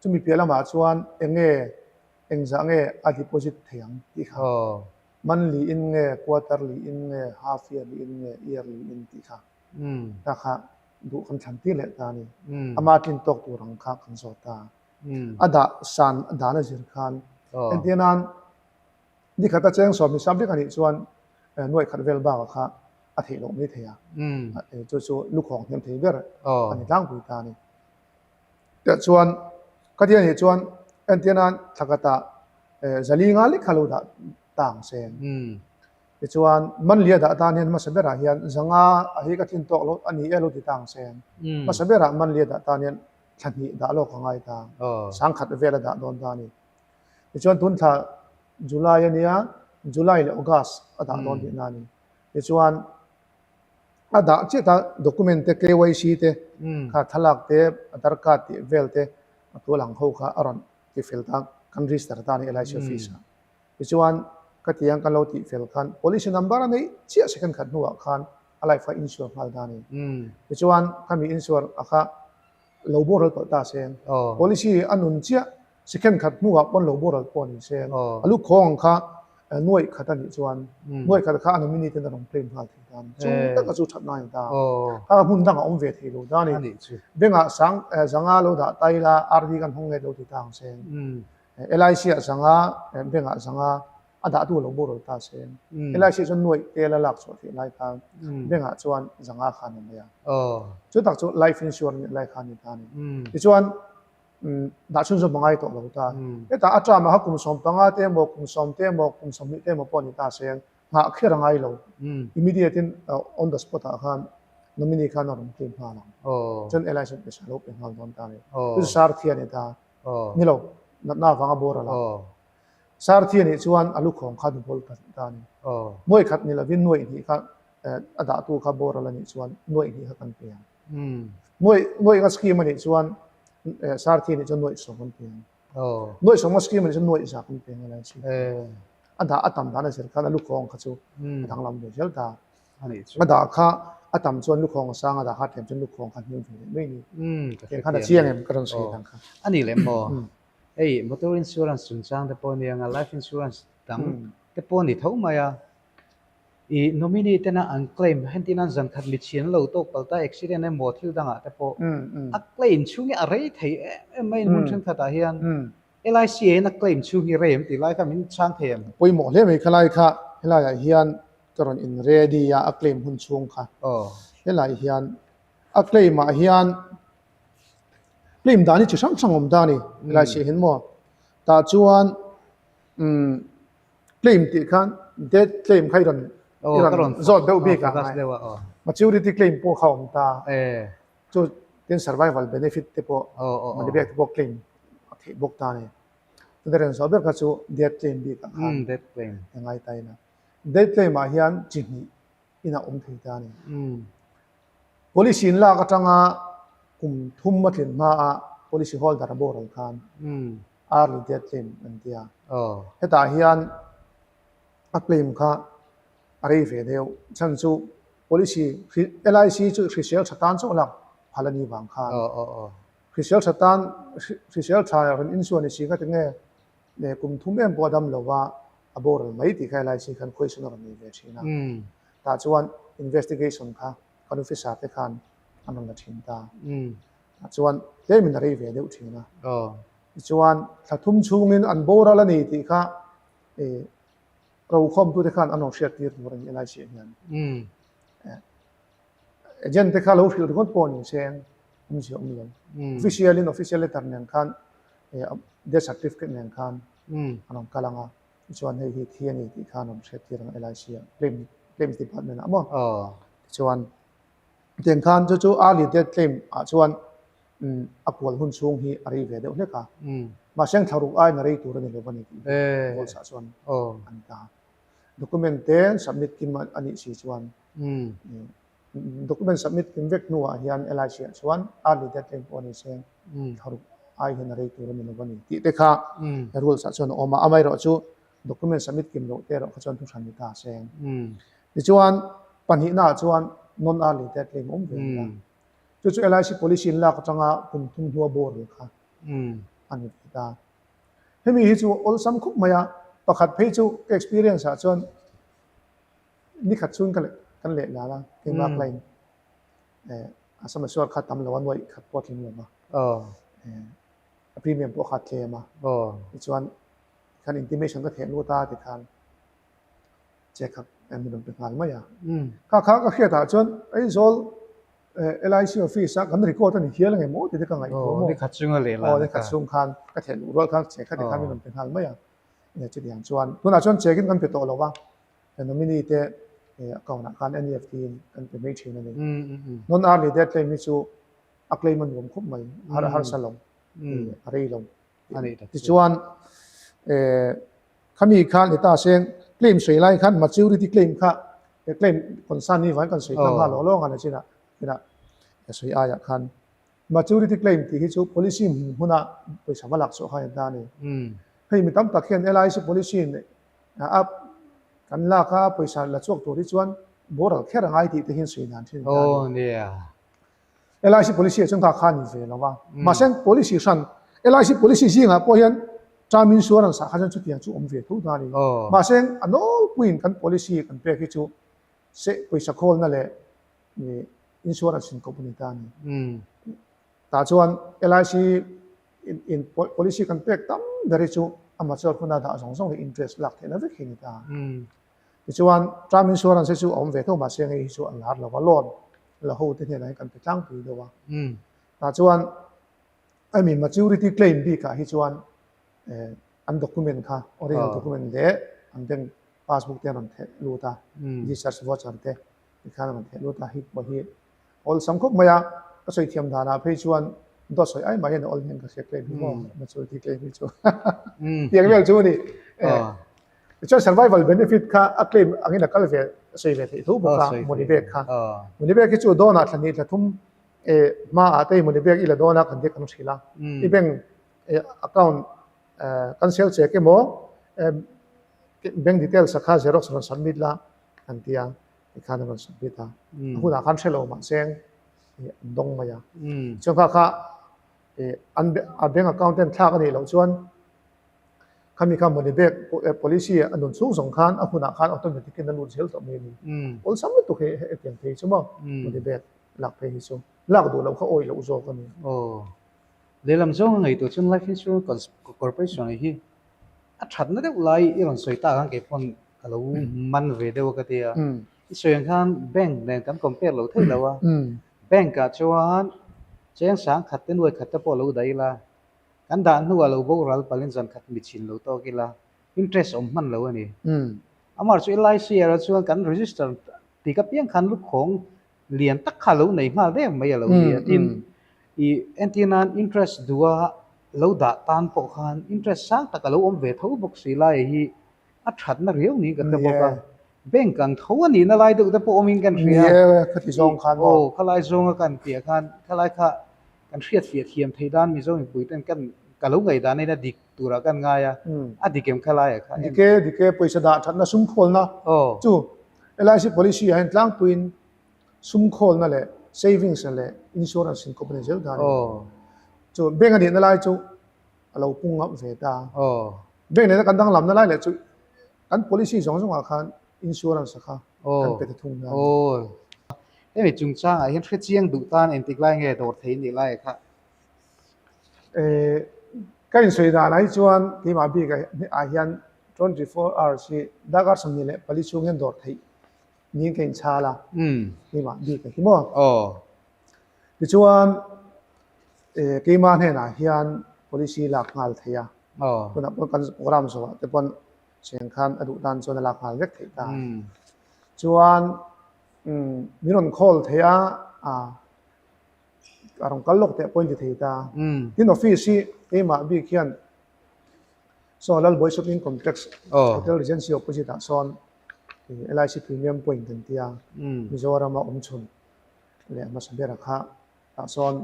chumi piah lamah chuan eng nge engzah nge a deposit thei ang tih kha monthly in nge quarterly in nge half yearly in nge yearly in tih kha ta kha duh kan thlan tir leh ta a ni. Ama tlin tawk tur ang kha kan zawt ta. A dah san dan a zir khan entir nan Ni khat a cheng sawm hisap vek a nih chuan nuaih khat vel bakah kha a theih loh mai thei a, chu chu lukhawng hnem thei ber a ni tlangpui ta a ni. Tah chuan ka tia nih chuan entir nan thla khatah zali nga lek kha lo dah ta ang se. Tichuan Manlia dah tan hian hmasa berah hian zanga a hi ka tlin tawk lo a ni e lo ti ta ang se. Hmasa berah Manlia dah tan hian thla hnih dah lawk a ngai ta, sangkhat vel a dah dawn ta a ni. Tichuan tun thla July a nia, July leh August a dah dawn tihna a ni. Tichuan a dah chiah ta document te KYC te kha thlalak te Aadhaar card tih vel te a tual ang ho kha a rawn ti fel ta kan register ta a ni LIC office ah. Tichuan ka ti ang kan lo tih fel khan policy number a neih chiah second khat hnuah khan a life kha insure nghal ta a ni. Tichuan khami insure a kha lo boral tawh ta se, policy a nun chiah second khat hnuah pawn lo boral pawh ni se, a lu khawng ang kha nuaih khat a nih chuan nuaih khat kha a nominee ten a rawn claim nghal thei ta a ni. Chu taka chu that na a ni ta. Kha hmun dangah awm ve thei lo ta a ni. Bengah sang zanga lo dah ta ila RD kan hawng let lo ti ta ang se. LIC ah zanga bengah zanga a dahtu lo boral ta se. LIC chuan nuaih tel a lak chhuah theih lai khan bengah chuan zanga khan a nei a. Chu tak chu life insurance nih lai khan a ni ta a ni. Tichuan dah chhunzawm a ngai tawh lo ta. Hetah a term ah kha kum 15 te emaw, kum 10 te emaw, kum 20 te emaw pawh a ni ta se, nghah kher a ngai lo. Immediate in on the spot ah khan nominee khan a rawn claim nghal ang. Chuan LIC chuan pawisa a lo pe nghal dawn ta a ni. Chu sar thi a ni ta. Ni lo, natna avanga boral a. Sar thi a nih chuan a lukhawng kha dubawl ta ta a ni. Nuaih khat ni lovin nuaih hnih kha a dahtu kha boral a nih chuan nuaih hnih kha kan pe ang. Nuaih nuaih nga scheme a nih chuan sar thi a nih chuan nuaih sawm kan pe ang. Nuaih sawm nga scheme a nih chuan nuaih za kan pe ang a lai si. A dah a tam dan a zir khan a lukhawng kha chu a danglam ve zel ta. A dah kha. a tam chuan lukhawng a sang a, dah kha tlem chuan lukhawng kha hnim ve leh mai ni. Tiang khan a chiang em ka rawn sawi dan kha. A ni leh maw? Hei motor insurance chungchang te pawh nia nga life insurance dang te pawh a ni tho mai a. I nominee tena an claim hentin an zan khat mitchhi an lo tawk palh ta accident emaw thil dangah te pawh a claim chhung hi a rei thei em em mai in hmun thenkhatah hian LIC ah hian a claim chhung hi rei em tih lai kha min chhang thei em? Pawimawh hle mai khalai kha helaiah hian ka rawn in ready a a claim hun chhung kha helaiah hian a claim ah hian claim dan hi chi hrang hrang awm ta a ni helai siah hian maw tah chuan umm claim tih khan death claim kha i rawn i rawn zawt deuh bik a maturity claim pawh kha awm ta chu tin survival benefit te pawh money back te pawh claim a theih bawk ta a ni chutah rawn zawh ber kha chu death claim bik ah khan a ngai ta ila death claim ah hian chi hnih in a awm thei ta a ni policy in lak atanga kum thum a tlin hma a policy holder a boral khan Early death claim an ti a. Hetah hian a claim kha a rei ve deuh. Chhan chu policy LIC chu hrisel tha tan chauh lak phal a nih vang khan hrisel tha tan hrisel tha rawn insuan i si kha tinge kum thum em pawh a dam lo va a boral mai tih kha LIC khan question a rawn nei ve thin a. Tah chuan investigation kha kan officer te khan an rawn la thin ta. Tah chuan tlemin a rei ve deuh thin a. Tichuan thla thum chhungin an boral a ni tih kha rokhawmtute khan an rawn hriat tir tur a ni LIC ah hian. Agent te kha lo hrilh ringawt pawh ni se awmzia awm lo. Official in official letter nen khan death certificate nen khan an rawn kal ang a. Tichuan hei hi thi a ni tih kha an rawn hriat tir ang a LIC ah claims department ah maw. Tichuan Tiang khan chu chu early death claim ah chuan a kual hun chhung hi a rei ve deuh hlek a. Mahse ang thlaruk aiin a rei tur a ni lo a ni tih hi rules ah chuan an ta. Document te submit kim a nih si chuan document submit kim vek hnuah hian LIC ah chuan early death claim pawh a ni se thlaruk ai hian a rei tur a ni lo a ni tih te kha rules ah chuan a awm a. Amaherawhchu document submit kim loh te erawh kha chuan thuhran ni ta se. Tichuan, pahnihnaah chuan non-early te claim awm ve a. Chu chu LIC policy in lak atanga kum thum hnua boral kha a ni ve ta. Hemi hi chu awlsam khup mai a, pakhat phei chu ka experience ah chuan nikhat chhung ka kan leh lal a, keimah client a sum assured kha tam lo a, nuaih khat pawh a tling lo va, a premium pawh kha a tlem a. Tichuan, tikhan intimation ka theh lut a tikhan check up em rawn pe nghal mai a. Kha kha ka hriat ah chuan Aizawl LIC office a kan record a ni hial ange maw tih te ka ngaihtuah maw. Aw nikhat chunga leh lan Aw nikhat chung khan ka theh luh rual khan check kha tikhan min rawn pe nghal mai a. Chutiang chuan tunah chuan check in kan pe tawh lo va, nominee te account ah khan NEFT in kan pe mai thin a ni. Non early death claim hi chu a claim a nuam khawp mai, har harsa lo, a rei lo. Tichuan Khami kha ni ta seng claim sawi lai khan maturity claim kha claim concern ni vang kan sawi ta nghal lo lawng a ni chinah inah sawi aiah khan maturity claim tih hi chu policy hmun hmuna pawisa va lak chhuah kha a ni ta a ni. Hei mi tam tak hian LIC policy a kan lak a pawisa la chhuak tur hi chuan boral kher a ngai tih te hian sawi dan thin ta a ni. LIC policy ah chuan kha kha a ni ve lo va, mahse policy hran LIC policy zingah pawh hian term insurance ah kha chuan chutiang chu awm ve tho ta a ni. Mahse a nawlpuiin kan policy kan pek hi chu se pawisa khawlna leh insurance inkawp a ni ta a ni. Tah chuan LIC in policy kan pek tam ber hi chu a mature huna dah zawng zawng leh interest lak theihna vek hi a ni ta. Tichuan term insurance hi chu a awm ve tho mahse hei hi chu a lar lo va loan la ho te hnenah hian kan pe tlangpui deuh a. Tah chuan hemi maturity claim bikah hi chuan an document kha original document leh an bank passbook te an rawn theh lut a, discharge voucher te tikhan an rawn theh lut a, hei pawh hi awlsam khawp mai a, ka sawi thiam danah phei chuan dawt sawi ai mah hian a awl hian ka hria claim hi maw maturity claim hi chu tiang vel chu a ni. Tichuan survival benefit kha a claim angin a kal ve a sawi ve theih tho bawk a money bag kha. Money bag hi chu dawnah thla hnih thla thum hmaah te money bag i la dawn a kan tia kan hrilh a. I bank account kan sel chek emaw bank details a kha xerox rawn submit la kan tia. Tikhan a rawn submit a, a hunah khan hre lo mahse an dawng mai a. Chuan kha kha an a bank account ten thlak a nih loh chuan khami kha money bag policy a nun chhung zawng khan a hunah khan automatic in a lut zel tawh mai a ni. Awlsam lutuk hi hetiang phei chu maw money bag lak phei hi chu lak duh loh kha awih loh zawk a ni. Aw, lehlam zawnga ngaihtuah chuan Life Insurance Corporation hi a thatna deuh lai i rawn sawi tak ang keipawn ka lo man ve deuh a ka ti a, i sawi ang khan bank nen kan compare lo theih lo a, bank ah chuan cheng sang khat te nuai khat te pawh lo dah ila, kan dah hnuah lo boral palin zan khat mi chhin lo tawk ila, interest awm hman lo a ni. Amah chu LIC ah chuan kan register tik apiang khan lukhawng lian tak kha lo nei nghal reng mai a lo ni a, tin i entir nan interest duha lo dah tan pawh khan interest sang tak a lo awm ve tho bawk si lai hi a thatna riau niin ka hre bawk a, bank ang tho a nihna lai deuh te pawh awmin kan hria. Ni e, khati zawng khan maw? Aw, khalai zawnga kan piah khan khalai kha kan hriat fiah thiam theih dan Mizo mipui ten kan ka lo ngaihdan in a dik turah kan ngai a, a dik em khalai ah kha? Dik e, dik e, pawisa dah thatna sum khawlna chu LIC policy ah hian tlangpuiin sum khawlna leh savings leh insurance in kawp a ni zel ta a ni. Chu bank a nihna lai chu a lo pung ngap ve ta. Bank nena kan danglamna lai leh chu kan policy zawng zawngah khan insurance kha kan pe ta thung ta a ni. Hemi chungchangah hian hrechiang duh tan engtik lai nge dawr thei nih lai kha? Ka insawi danah hi chuan keimah bik ah hian 24 hours hi darkar 24 chhung hian dawr theih niin ka inchhal a, keimah bik a hi maw? Tichuan keimah hnenah hian policy lak nghal thei a, tunah pawh kan program zawhah te pawn cheng khan a duh tan chuan a lak nghal vek theih ta. Chuan min rawn call thei a, a rawn kal lawk teh pawhin ti thei ta. Tin office hi keimah bik hian saw Lalbawi Shopping Complex Hotel Regency opposite ah sawn LIC Premium Point an tia Mizoram a awm chhun leh hmasa ber kha tah sawn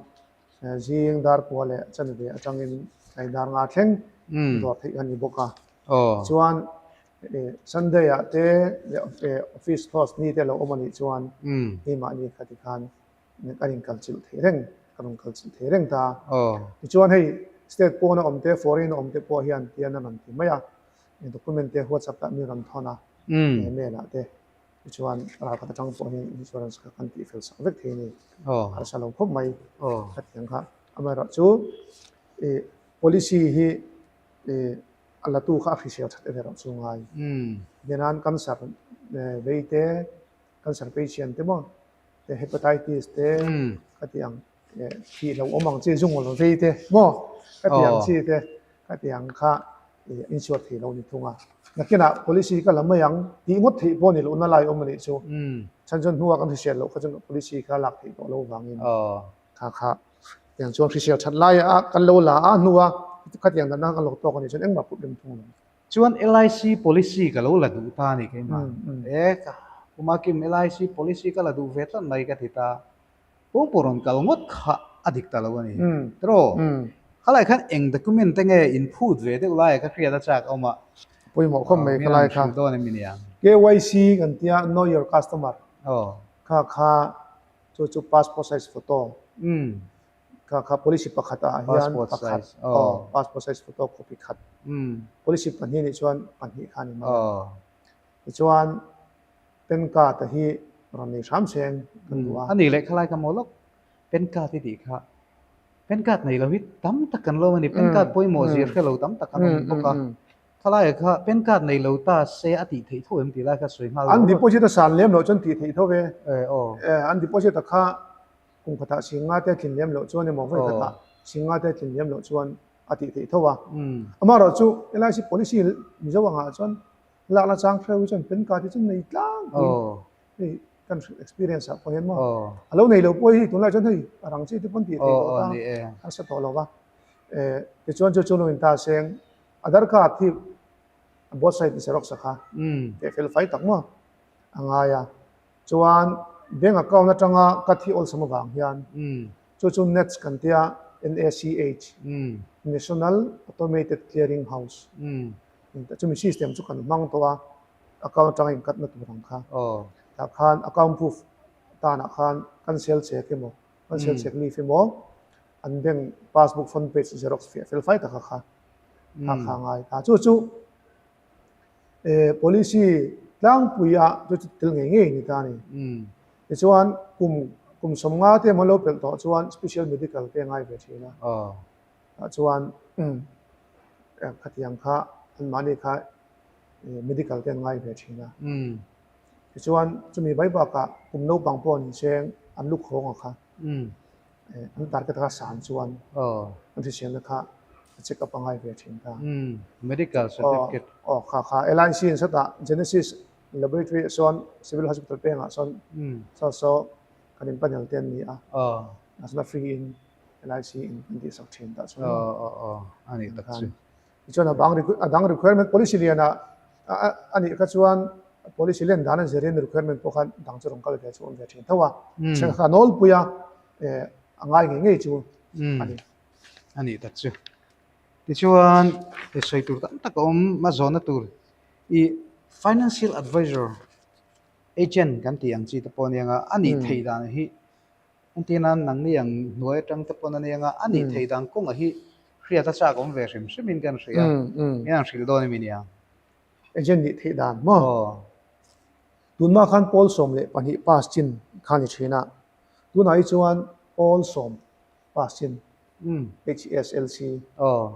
zing dar kua leh chanve atangin tlai dar nga thleng dawr theih a ni bawk a. Chuan Sunday ah te leh office close ni te lo awm a nih chuan keimahni kha tikhan kan inkalchilh thei reng, ka rawn kalchilh thei reng ta. Tichuan hei state pawna awm te, foreign a awm te pawh hian tian a rawn ti mai a, document te WhatsApp ah mi rawn thawn a, mail ah te. Tichuan ralkhat atang pawh hian insurance kha kan tihfel sak vek thei a ni. Harsa lo khawp mai khatiang kha. Amaherawhchu policy hi a latu kha a hrisel that erawh chu ngai. Tihian cancer vei te, cancer patient te maw te hepatitis te ka ti ang thih lo awm ang chi zung lo vei te maw ka ti ang chi te ka ti ang kha insure thei lo ni thung a nakinah policy ka la mai ang tih ngawt theih pawh ni lohna lai awm a nih chu chhan chuan hnua kan hrisel loh kha chuan policy kha lak theih tawh lo vangin kha kha tiang chuan hrisel that lai a kan lo la a hnua khatiang danna kan lo tawk a nih chuan engmah problem thung lo. Chuan LIC policy ka lo la duh ta a ni keimah. E ka Puma Kim LIC policy ka la duh ve tlat mai ka ti ta. Pawngpaw rawn kal ngawt kha a dik ta lo a ni. Tiraw? Khalai khan eng document te nge in phut ve deuh lai ka hriat a chak awm a. Pawimawh khawp mai khalai kha. Dawn em nia. KYC kan tia Know Your Customer. Kha kha chu chu passport size photo. Kha kha policy pakhat ah hian pakhat aw passport size photo copy khat policy pahnih nih chuan pahnih kha a ni mai a tichuan pen card a hi rawn nei hram seng kan duh a. A nih leh khalai ka maw lawk pen card i tih kha pen card nei lo hi tam tak kan lo a ni pen card pawimawh zir hre lo tam tak an awm bawk a khalai kha pen card nei lo ta se a tih theih tho em tih lai kha sawi nghal An deposit a san lem loh chuan tih theih tho ve an deposit a kha Kum khatah singa te tlin lem loh chuan emaw vawi khatah singa te tlin lem loh chuan a tih theih tho a. Amaherawh chu LIC policy Mizo angah chuan lakna chang hreu hi chuan pen card hi chu nei tlangpui hei kan experience ah pawh hian maw a lo nei lo pawh hi tunlai chuan hei a rang chi te pawn tih theih tawh ta harsa tawh lo va. Tichuan chu chu lo in ta seng Aadhaar card hi both side xerox a kha teh fel fai tak maw a ngai a. Chuan bank account atanga ka thi awlsam avang hian chu chu NACH kan tia, NACH, National Automated Clearing House, chumi system chu kan hmang tawh a, account atanga inkatna tur ang kha. Tah khan account proof tanah khan cancel check emaw, cancel check leaf emaw, an bank passbook front page xerox fiah fel fai taka kha kha kha ngai ta. Chu chu policy tlangpui ah chu chu tel ngei ngei ni ta a ni. Tichuan kum kum sawmnga te emaw lo pelh tawh chuan special medical te a ngai ve thin a. Tah chuan khatiang kha anmahni kha medical te an ngai ve thin a. Tichuan chumi mai bakah kum naupang pawh an incheng an lu khawng a kha an target kha san chuan an hriselna kha a check up a ngai ve thin ta. Medical certificate. Aw kha kha LIC in sawtah Genesis Laboratory ah sawn Civil Hospital pengah sawn saw saw kan in panel te an ni a. Tah chuan a free in LIC in an tihsak thin tah chuan. Aw aw aw a nih tak chu. Tichuan a bang a dang requirement policy lianah a nih kha chuan policy lian dan a zirin requirement pawh kha dang chu rawn kal ve chu awm ve thin tho a. Chheng kha nawlpui a a ngai ngei ngei chu a ni. A nih tak chu. Tichuan i sawi tur tam tak a awm a zawhna tur i financial advisor agent kan tih ang chi te pawh a nia nga a nih theih dan hi Engtin a nangni ang hnuai atang te pawn a nia nga, a nih theih dan kawnga hi hriat a chak awm ve hrim hrim in kan hria. Eng ang hrilh dawn emi nia? Agent nih theih dan maw? Tunma khan pawl 12 pass chin kha ni thin a, tunah hi chuan pawl sawm pass chin HSLC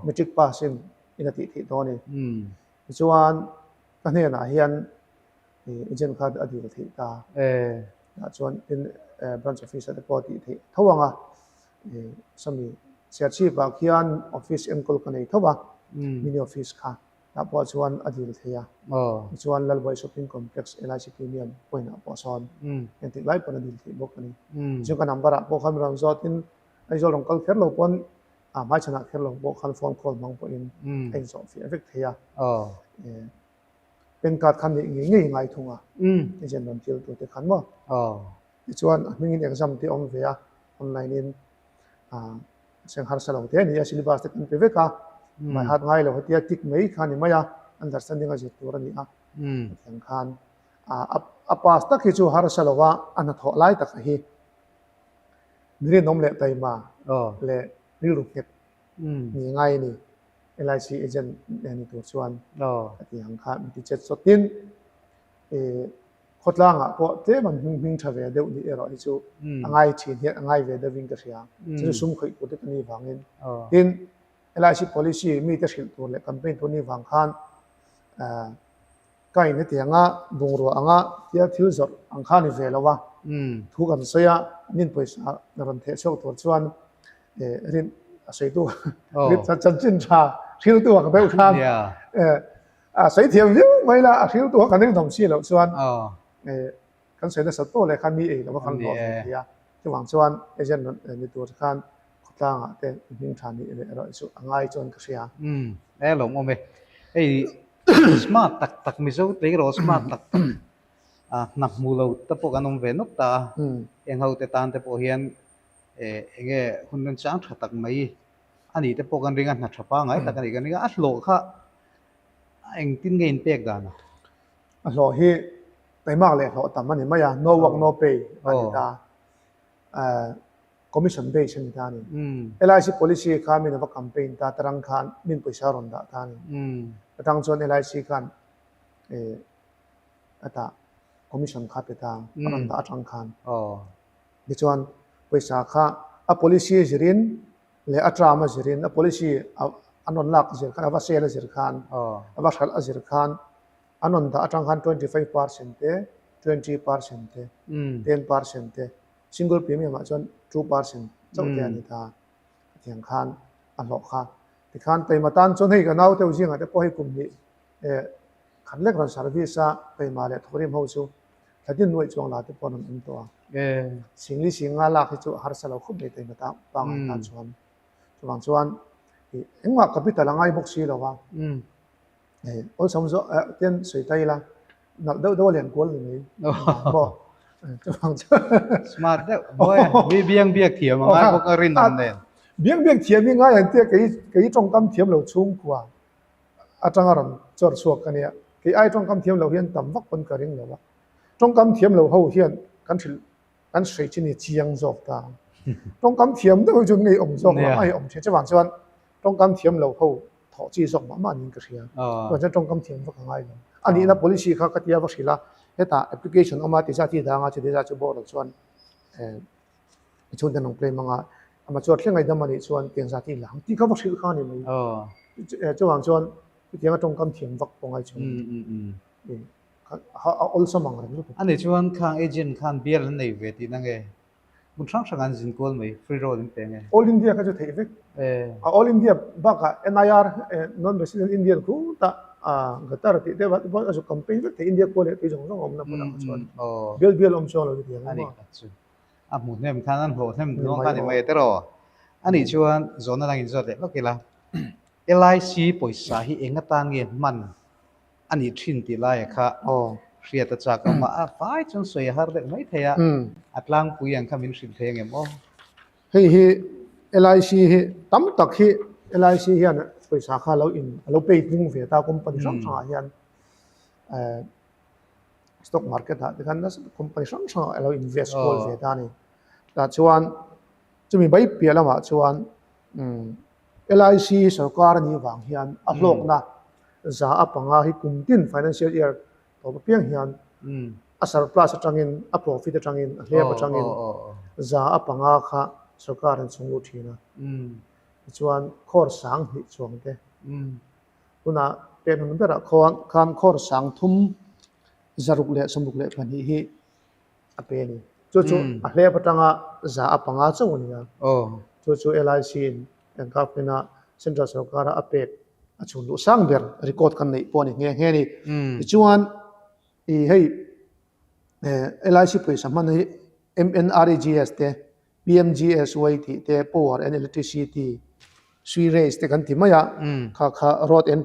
matric pass in in a tih theih dawn a ni. Tichuan ka hnenah hian agent kha a dil theih ta. Tah chuan tin branch office ah te pawh a tih theih tho ang a, sawmi Serchhip ah khian office enkawl ka nei tho a, mini office kha tah pawh chuan a dil thei a, tichuan Lalbuai shopping complex LIC premium point ah pawh sawn engtik lai pawn a dil theih bawk a ni. Tichuan ka number ah pawh khan rawn zawt in Aizawl rawn kal kher lo pawn a hmaichhanah kher lo pawh khan phone call hmang pawhin a inzawh fiah vek thei a. PAN card kha neih ngei ngei ngai thung a, agent rawn tir tur te khan maw. Tichuan a hmingin exam te awm ve a, online in seng harsa lo te a ni a, syllabus te kan pe vek a, by heart ngai lo hetia tick mai kha a ni mai a, understanding a zir tur a ni a, hetiang khan a pass tak hi chu harsa lo a, a hnathawh lai tak hi mi rinawm leh taima leh rilru nghet ni ngai a ni. LIC agent leh ni tur chuan a ti ang kha min ti chet sawt. Tin, khawtlangah pawh tlem an hming hming tha ve deuh nih erawh hi chu a ngai thin hian a ngai ve deuhin ka hria. Chu chu sum khawih tur te ka nih vangin. Tin, LIC policy mite hrilh tur leh campaign tur nih vang khan Ka in hetiang a, bungrua anga tia thil zawrh ang kha a ni ve lo a, thu kan sawi a, min pawisa rawn theh chhuak tur chuan rin a sawitu chanchin tha hriltu ang deuh khan a sawi thiam viau mai la, a hriltu kha kan rinawm si loh chuan kan sawi nasat pawh leh khan mi ei lo a kan hlawh ve thei a, chuvang chuan agent rawn ni tur khan khawtlangah te hming tha nih leh erawh chu a ngai chuan ka hria. E lawmawm e. Hei Smart tak tak Mizo tleirawl smart tak tak a hna hmu lo te pawh kan awm ve nawk ta a, heng ho te tan te pawh hian eh eng nge hun remchang tha tak mai a nih te pawh kan ring a, hna tha pangngai tak a nih kan ring a, a hlawh kha engtin nge inpek dan a? A hlawh hi taimak leh hlawh tam a ni mai a, no work no pay a ni ta. Commission base a ni ta a ni. LIC policy kha min a va campaign ta tarang khan min pawisa rawn dah ta a ni. Atang chuan LIC khan a tah commission kha pe ta a rawn dah atang khan. Tichuan pawisa kha a policy a zirin leh a term a zirin a policy an rawn lak a zir khan a va sale a zir khan a va hralh a zir khan an rawn dah atang khan 25% te 20% te 10% te Single premium ah chuan 2% chauh te a ni ta. Hetiang khan a hlawh kha. Tikhan taima tan chuan hei ka nau deuh zingah te pawh hei kum hnih eh khat lek rawn service a taima leh thawkrim ho chu thla din nuaih chuang la te pawh an rawn awm tawh a. Singli singa lak hi chu a harsa lo khawp mai taima tan pangngai tan chuan. Chuvang chuan engmah capital a ngai bawk si lo a. Hei awlsam zawh eh ten sawi ta ila nalh deuh deuh a lian kual ni mai maw chuvang chu smart deuh mawi a mi biang biak thiam a ngai bawk a rinawm nen biang biak thiam hi ngai an tia kei kei tawngkam thiam lo chhungkua atanga rawn chawr chhuak ka nia kei ai tawngkam thiam lo hian tam vak pawn ka ring lo a. Tawngkam thiam lo ho hian kan hrilh kan sawi chi ni chiang zawk ta. Tawngkam thiam deuh hi chu ngei awm zawk lo a awm thin. Chuvang chuan tawngkam thiam lo ho thawh chi zawk mah mah niin ka hria. Chuvang chuan tawngkam thiam vak a ngai lo. A nihna policy kha ka tia va hrilh a, hetah application awm a ti zat hi dang a, chuti zat chu board ah chuan i chhungte an rawn claim ang a, amah chuan thleng ngaidam a nih chuan tiang zat hi lang tih kha va hrilh kha a ni mai. Chuvang chuan chutianga tawngkam thiam vak pawh ngai chuan a awlsam ang reng lutuk. A nih chuan khang agent khan bial an nei ve tihna nge? Hmun hrang hrang an zin kual mai, free roll an pe nge? All India kha chu theih vek. A All India bakah NIR, Non Resident Indian khu tah Qatar tih te a zu campaign vek thei India khua leh tui zawng zawng a awmna hmunah kha chuan bial bial awm chuang lo ni tiang A nih kha chu a hmuh hnem khan an hlawh hnem duang kha ni mai te rawh. A nih chuan zawhna dang inzawt leh lawk ila. LIC pawisa hi eng atan nge hman a nih thin tih laia kha hriat a chak awm a, a fai chuan sawi a har deuh mai thei a, a tlangpui ang kha min hrilh thei angem aw? Hei hi LIC hi tam tak hi LIC hian pawisa kha lo in a lo pay hnung ve ta company hrang hrangah hian stock market ah te khan nasa company hrang hrangah a lo invest kual ve ta a ni. Tah chuan chumi mai piah lamah chuan LIC sorkar a nih vang hian a hlawkna za a panga hi kum tin financial year tawp apiang hian a surplus atangin a profit atangin a hlep atangin za a panga kha sorkar an chhung lut thin a. Tichuan khawr sang hnih chuang te tunah pek hmun berah khan khawr sang thum zaruk leh 62 hi a pe a ni. Chu chu a hlep atanga za a panga chauh a ni a. Chu chu LIC in eng government a central sorkara a pek a chhun luh sang ber record kan neih pawh a ni nghe nghe a ni. Tichuan i hei LIC pawisa hman hi MNREGS te, PMGSY tih te, Power and Electricity, Sewerage te kan ti mai a, kha kha Road and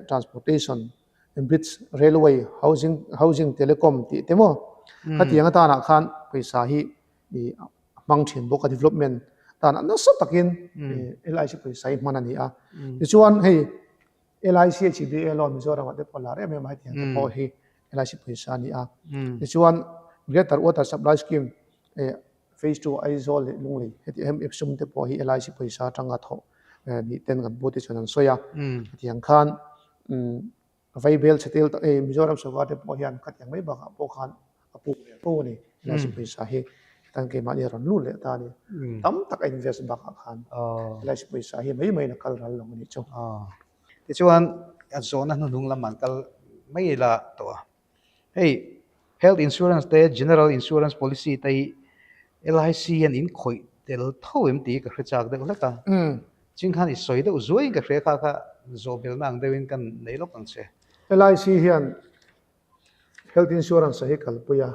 Transportation Bridge, Railway, Housing, Housing, Telecom tih te maw khatiang atanah khan pawisa hi ih a hmang thin bawk a development tan a nasa takin LIC pawisa hi hman a ni a. Tichuan hei LIC HBA loan Mizoram ah te pawh lar em em a hetiang te pawh hi LIC pawisa a ni a. Tichuan Greater Water Supply Scheme eh Phase 2 Aizawl leh Lunglei heti em em sum te pawh hi LIC pawisa atanga thawh nih ten kan pu te chuan an sawi a. Hetiang khan Vaibel chhe tel tak e Mizoram sorkar te pawh hian khatiang mai bakah pawh khan a puk ve fo a ni. LIC pawisa hi tan keimahni a rawn lut leh ta a ni. Tam tak a invest bakah khan LIC pawisa hi mai maiin a kal ral lo a nih chu. Tichuan a zawhna hnuhnung lam an kal mai ila tawh a. Hei health insurance te general insurance policy te hi LIC hian in khawih tel tho em tih hi ka hre chak deuh hlek a. Ching khan i sawi deuh zuaiin ka hria kha kha zawhbelna ang deuhin kan nei lawk ang che. LIC hian health insurance a hi kalpui a,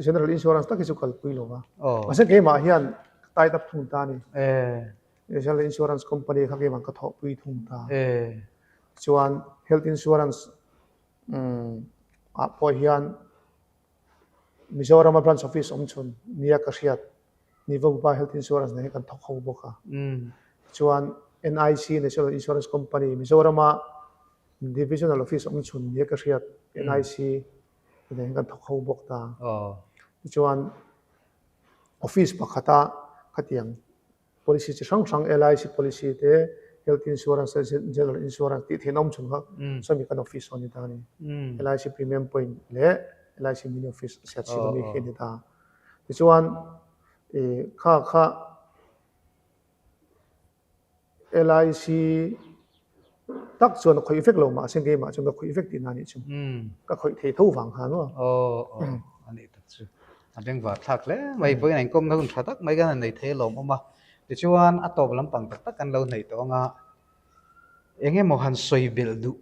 general insurance tak hi chu kalpui lo va. Mahse keimah hian ka tied up thung ta a ni. General insurance company kha keimah ka thawhpui thung ta. Chuan health insurance ah pawh hian Mizorama branch office awm chhun nia ka hriat Nivoba Health Insurance nen hi kan thawk ho bawk a. Chuan NIC National Insurance Company Mizorama Divisional Office awm chhun nia ka hriat NIC nen hi kan thawk ho bawk ta. Tichuan office pakhata khatiang Policy chi hrang hrang LIC policy te, Health Insurance te, General Insurance tih theihna awm chhun kha sawmi kan office a ni ta a ni. LIC Premium Point leh LIC Mini Office siat chhip ami khi a ni ta. Tichuan kha kha LIC tak chuan a khawih vek lo mahse keimah chuan ka khawih vek tihna a nih chu. Ka khawih thei tho vang khan maw. A nih tak chu. A bengvar thlak hle mai. Vawiin a inkawmna hun tha tak mai kan han nei thei alawm awm a. Tichuan a tawp lampang tak tak kan lo hnaih tawh ang a, eng emaw han sawi belh duh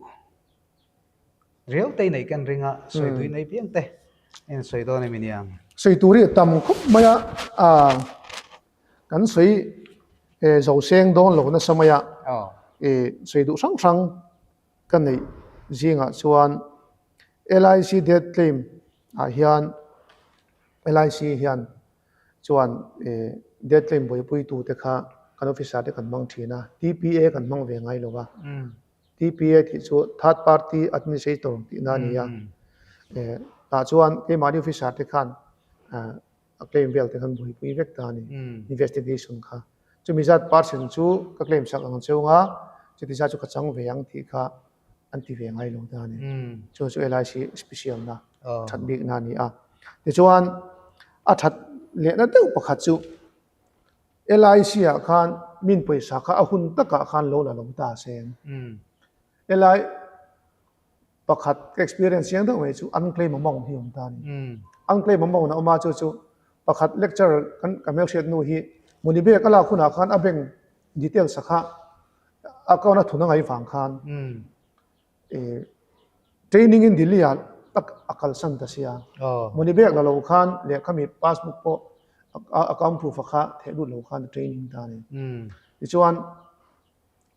riau te i neih kan ring a, sawi duh i nei piang te a insawi dawn em i niang? Sawi tur hi a tam khawp mai a, kan sawi zo seng dawn lo nasa mai a, sawi duh hrang hrang ka neih zingah chuan LIC death claim ah hian LIC hian chuan death claim buaipui tu te kha kan officer te kan hmang thin a, TPA kan hmang ve ngai lo va, TPA tih chu third party administrator tihna a ni a. Tah chuan keimahni officer te khan a claim vel te khan buaipui vek ta a ni, investigation kha. Chumi zat percent chu ka claim sak ang cheu nga, chuti zat chu ka chang ve ang tih kha an ti ve ngai lo ta a ni. Chu chu LIC special na that bik na a ni a. Tichuan a that lehna deuh pakhat chu LIC ah khan min pawisa kha a hun takah khan lo la lo ta a seng. LI Pakhat ka experience chiang deuh mai chu unclaim amount hi awm ta a ni. Unclaim amount a awm a chu chu pakhat lecture kan ka hmelhriat nu hi Muni bag a lak hunah khan a bank details a kha account a thun a ngaih vang khan ih training in Delhi ah tak a kalsan ta sia. Muni bag la lo khan lehkha mi passbook pawh account proof a kha theh lut lo khan a training ta a ni. Tichuan.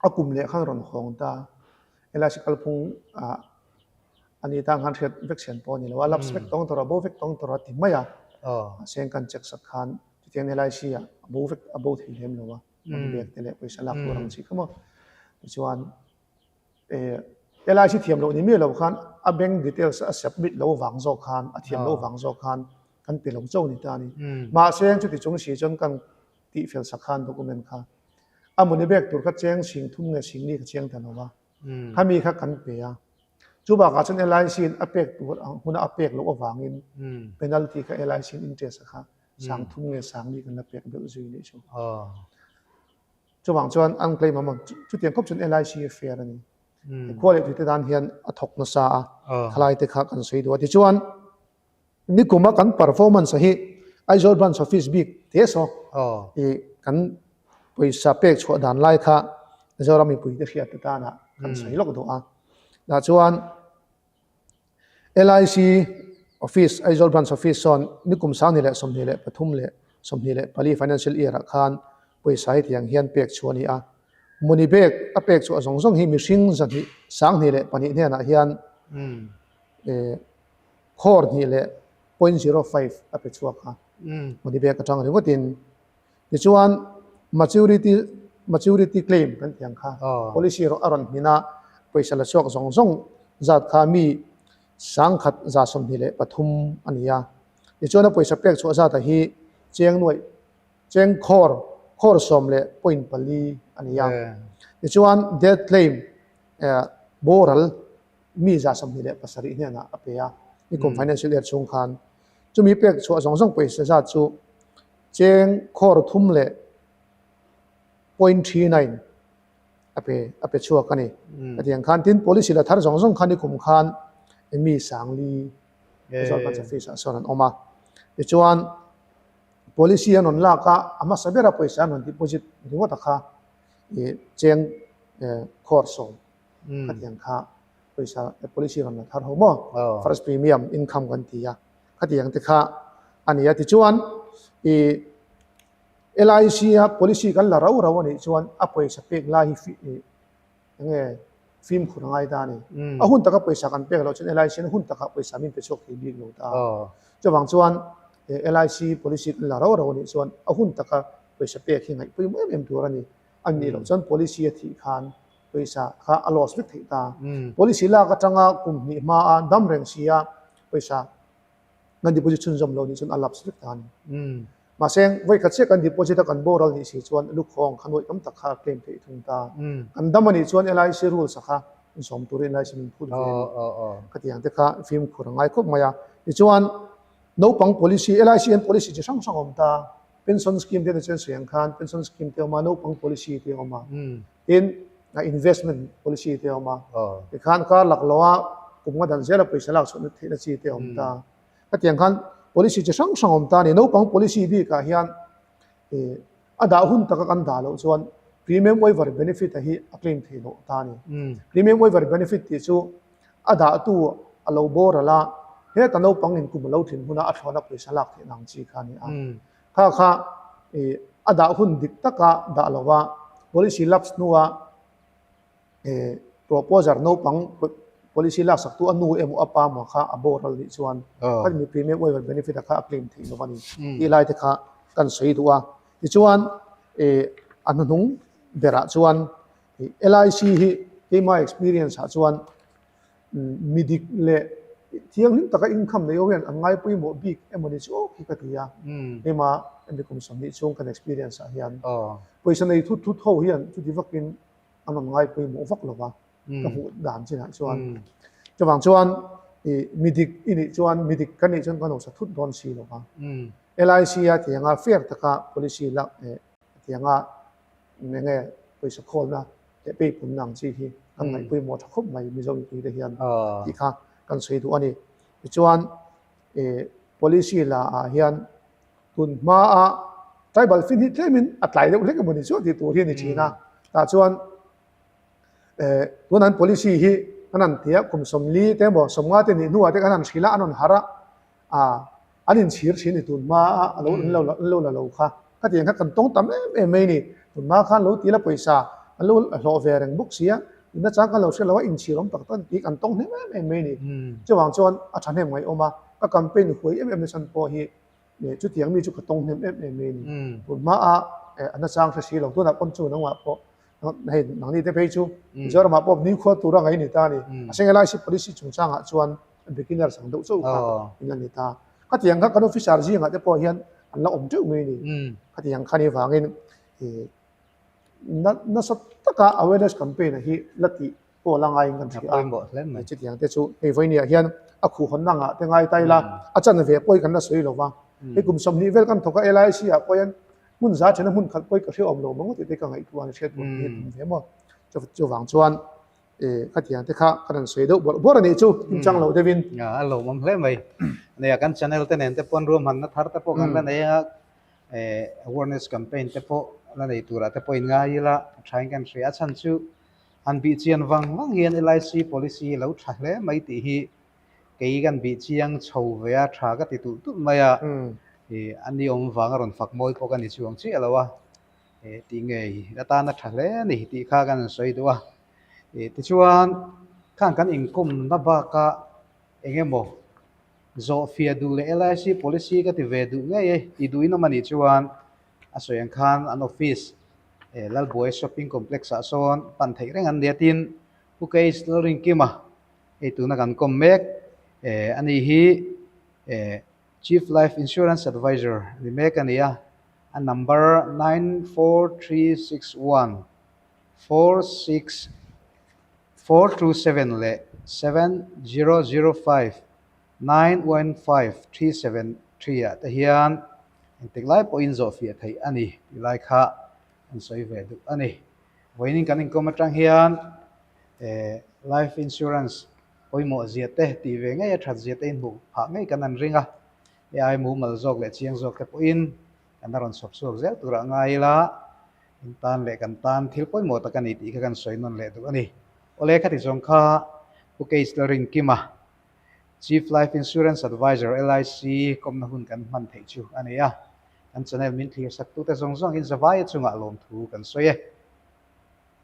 A kum leh khan rawn hawng ta. LIC kalphung ah a ni tang khan hriat vek sian pawh a ni lo a, lapse vek tawng tur a, bo vek tawng tur a ti mai a. Mahse kan check sak khan chutiang LIC ah a bo vek a bo thei lem lo a, money bag te leh pawisa lak tur ang chi kha maw. Tichuan eh LIC thiam loh ni miah lo khan a bank details a submit lo vang zawk khan a thiam lo vang zawk khan kan pe lo chauh a ni ta a ni. Mahse chuti chung si chuan kan tih fel sak khan document kha a money bag tur kha cheng sing thum nge sing li kha chiang ta lo a, khami kha kan pe a, chu bakah chuan LIC in a pek tur ang huna a pek loh avangin penalty kha LIC in interest a kha sang thum nge sang li kan la pek belh zui nih chu. Chuvang chuan an claim amount chutiang khawp chuan LIC a fair a ni. Khua leh tui te tan hian a thawk nasa a, thalai te kha kan sawi duh a tichuan Nikuma kan performance hi Aizawl Branch Office bik te saw i kan pawisa pek chhuah dan lai kha Mizoram mipui te hriat atana kan sawi lawk duh a. Tah chuan LIC Office, Aizawl Branch Office sawn nikum 2023 leh 24 Financial Year ah khan pawisa hetiang hian pek chhuah a ni a. Money bag a pek chhuah zawng zawng hi mihring zahnih 22 hnenah hian Khawr hnih leh point zero five a pe chhuak a, money bag atang ringawtin. Tichuan maturity maturity claim kan tih ang kha policy erawh a rawn hmin a, pawisa la chhuak zawng zawng zat kha mi 1123 a ni a. Tichuan a pawisa pek chhuah zata hi cheng nuaih cheng khawr khawr sawm leh point pali a ni a. Tichuan death claim boral mi 27 hnenah a pe a, nikum financial year chhung khan chumi pek chhuah zawng zawng pawisa zat chu cheng khawr thum leh point three nine a pe a pe chhuak a ni. Hetiang khan tin policy la thar zawng zawng khan nikum khan mi sangli Aizawl Branch Office ah sawn an awm a. Tichuan policy an rawn lak a, a hmasa bera pawisa an rawn deposit ringawt a kha ih cheng khawr sawm Khatiang kha pawisa policy rawn la thar ho maw? First premium income kan ti a, khatiang te kha a ni a. Tichuan i LIC a policy kan la rau rau a nih chuan a pawisa pek lai hi eng nge fimkhur a ngai ta a ni. A hun taka pawisa kan pek loh chuan LIC in a hun takah pawisa min pe chhuak thei bik lo ta. Chuvang chuan LIC policy kan la rau rau a nih chuan a hun taka pawisa pek hi ngaihpawimawh em em tur a ni. A nih loh chuan policy a thih khan pawisa kha a loss vek theih ta. Policy lak atanga kum hnih hma a dam reng si a pawisa kan deposit chhunzawm lo nih chuan a lapse vek ta a ni. Mahse vawi khat chiah kan deposit a kan boral nih si chuan lukhawng kha nuaih tam tak kha a claim theih thung ta. Kan dam a nih chuan LIC rules a kha insawm turin LIC min phut ve a ni. Khatiang te kha fimkhur a ngai khawp mai a. Tichuan naupang policy, LIC hian policy chi hrang hrang a awm ta. Pension scheme te chuan sawi ang khan pension scheme te a awm a, naupang policy te a awm a. Tin, investment policy te a awm a. Tikhan kar lak lo a kum nga dan zela pawisa lak chhuahna theihna chi te a awm ta. Khatiang khan policy chi hrang hrang a awm ta a ni. Naupang policy bikah hian a dah hun taka kan dah loh chuan premium waiver benefit a hi a claim theih loh ta a ni. Premium waiver benefit tih chu a dahtu a lo boral a, heta naupang in kum a lo thin huna a thlawna pawisa lak theih ang chi kha a ni a. Kha kha ih a dah hun dik taka dah lo va, policy lapse hnua ih proposer naupang policy laksak tu a nu emaw a pa emaw kha a boral nih chuan kha mi premium waiver benefit a kha a claim theih lo a ni tih lai te kha kan sawi duh a. Tichuan ih a hnuhnung berah chuan LIC hi keimah experience ah chuan mi dik leh Thianghlim taka income nei ho hian an ngai pawimawh bik emaw ni chu awk hi ka ti a, keimah hemi kum 20 chhung kan experience ah hian pawisa nei thut thut ho hian chuti vakin an rawn ngai pawimawh vak lo va, ka hmuh dan chinah chuan. Chuvang chuan mi dik i nih chuan mi dik kan nih chuan kan hausa thut dawn si lo va. LIC a tianga fair taka policy lak tianga eng nge pawisa khawlna leh peipunna ang chi hi kan ngaih pawimawh tha khawp mai Mizo mipui te hian tih kha kan sawi duh a ni. Tichuan policy la ah hian tun hmaa tribal fin hi tlemin a tlai deuh hlek emaw ni chu tih tur hi a ni thin a. Tah chuan tun an policy hi an han ti a kum 40 te emaw 50 te nih hnuah te kan han hrilh a an rawn harh a. A, an inchhir thin i tun hma a, a lo an lo an lo la lo kha. Khatiang kha kan tawng tam em em mai ni. Tun hma khan lo ti la pawisa an lo hlawh ve reng bawk si a, inna chang kan lo hre lo a, inchhir awm tak tak tih kan tawng hnem em em mai ni. Chuvang chuan a thahnem ngaihawm a, ka campaign huai em em na chhan pawh hi chutiang mi chu ka tawng hnem em em mai ni. Tun hma a a nachang hre si lo, tunah pawn chu nangmah pawh hei nangni te phei chu Mizoramah pawh nikhua tura ngaih a ni ta a ni. A senghelai policy chungchangah chuan beginner sang deuh chauh kha in a ni ta. Khatiang kha kan officer zingah te pawh hian an la awm teuh mai a ni. Khatiang kha ni vangin nasa taka awareness campaign a hi la tih pawh la ngaiin kan hria a. Chutiang te chu hei vawinia hian a khuhhawnna ngah te ngai ta ila a chanve pawh hi kan la sawi lo va. Hei kum 20 vel kan thawk a LIC ah pawh hian hmun za thena hmun khat pawh hi ka hreawm lo mawng tih te ka ngaihtuah a ni hriat tur hi a tum ve maw. Chuvang chuan Khatiang te kha ka rawn sawi deuh bawrh bawrh a nih chu, inchang lo deuhin. A lawmawm hle mai. Nia kan channel te nen te pawn ruahmanna thar te pawh kan la nei a, awareness campaign te pawh la nei turah te pawh in ngai ila a thain kan hria. A chhan chu han bih chian vang vang hian LIC policy lo tha hle mai tih hi kei kan bih chiang chho ve a, tha ka ti tulh tulh mai a. A ni awm vang a rawn fak mawi pawh ka ni chuang chiah lo a. Tih ngei atana tha hle a ni tih kha kan sawi duh a. Tichuan khan kan inkawmna baka eng emaw zawhfiah duh leh LIC policy ka ti ve duh ngei e tih duhin awm a nih chuan a sawi ang khan an office Lalbuai shopping complex ah sawn pan theih reng an nia tin Pu Case Lalrinkima hei tuna kan kawm mek a ni hi Chief Life Insurance Advisor ni mek a ni a. A number 94361 46 427 leh 7005 915 373 ah te hian engtik lai pawhin zawhfiah theih a ni tih lai kha an sawi ve duh a ni. Vawiin kan inkawm atang hian life insurance pawimawh zia te tih ve ngei a that zia te inhmuh phah ngei kan an ring a. AI mumal zawk leh chiang zawk te pawhin kan la rawn chhawp chhuak zel turah ngai ila, in tan leh kan tan thil pawimawh tak a ni tih kha kan sawi nawn leh duh a ni. Awle khati zawng kha Pu Case Lalrinkima, Chief Life Insurance Advisor, LIC, kawmna hun kan hman theih chu a ni a. Kan channel min thlir saktute zawng zawngin zavaia chungah lawmthu kan sawi e.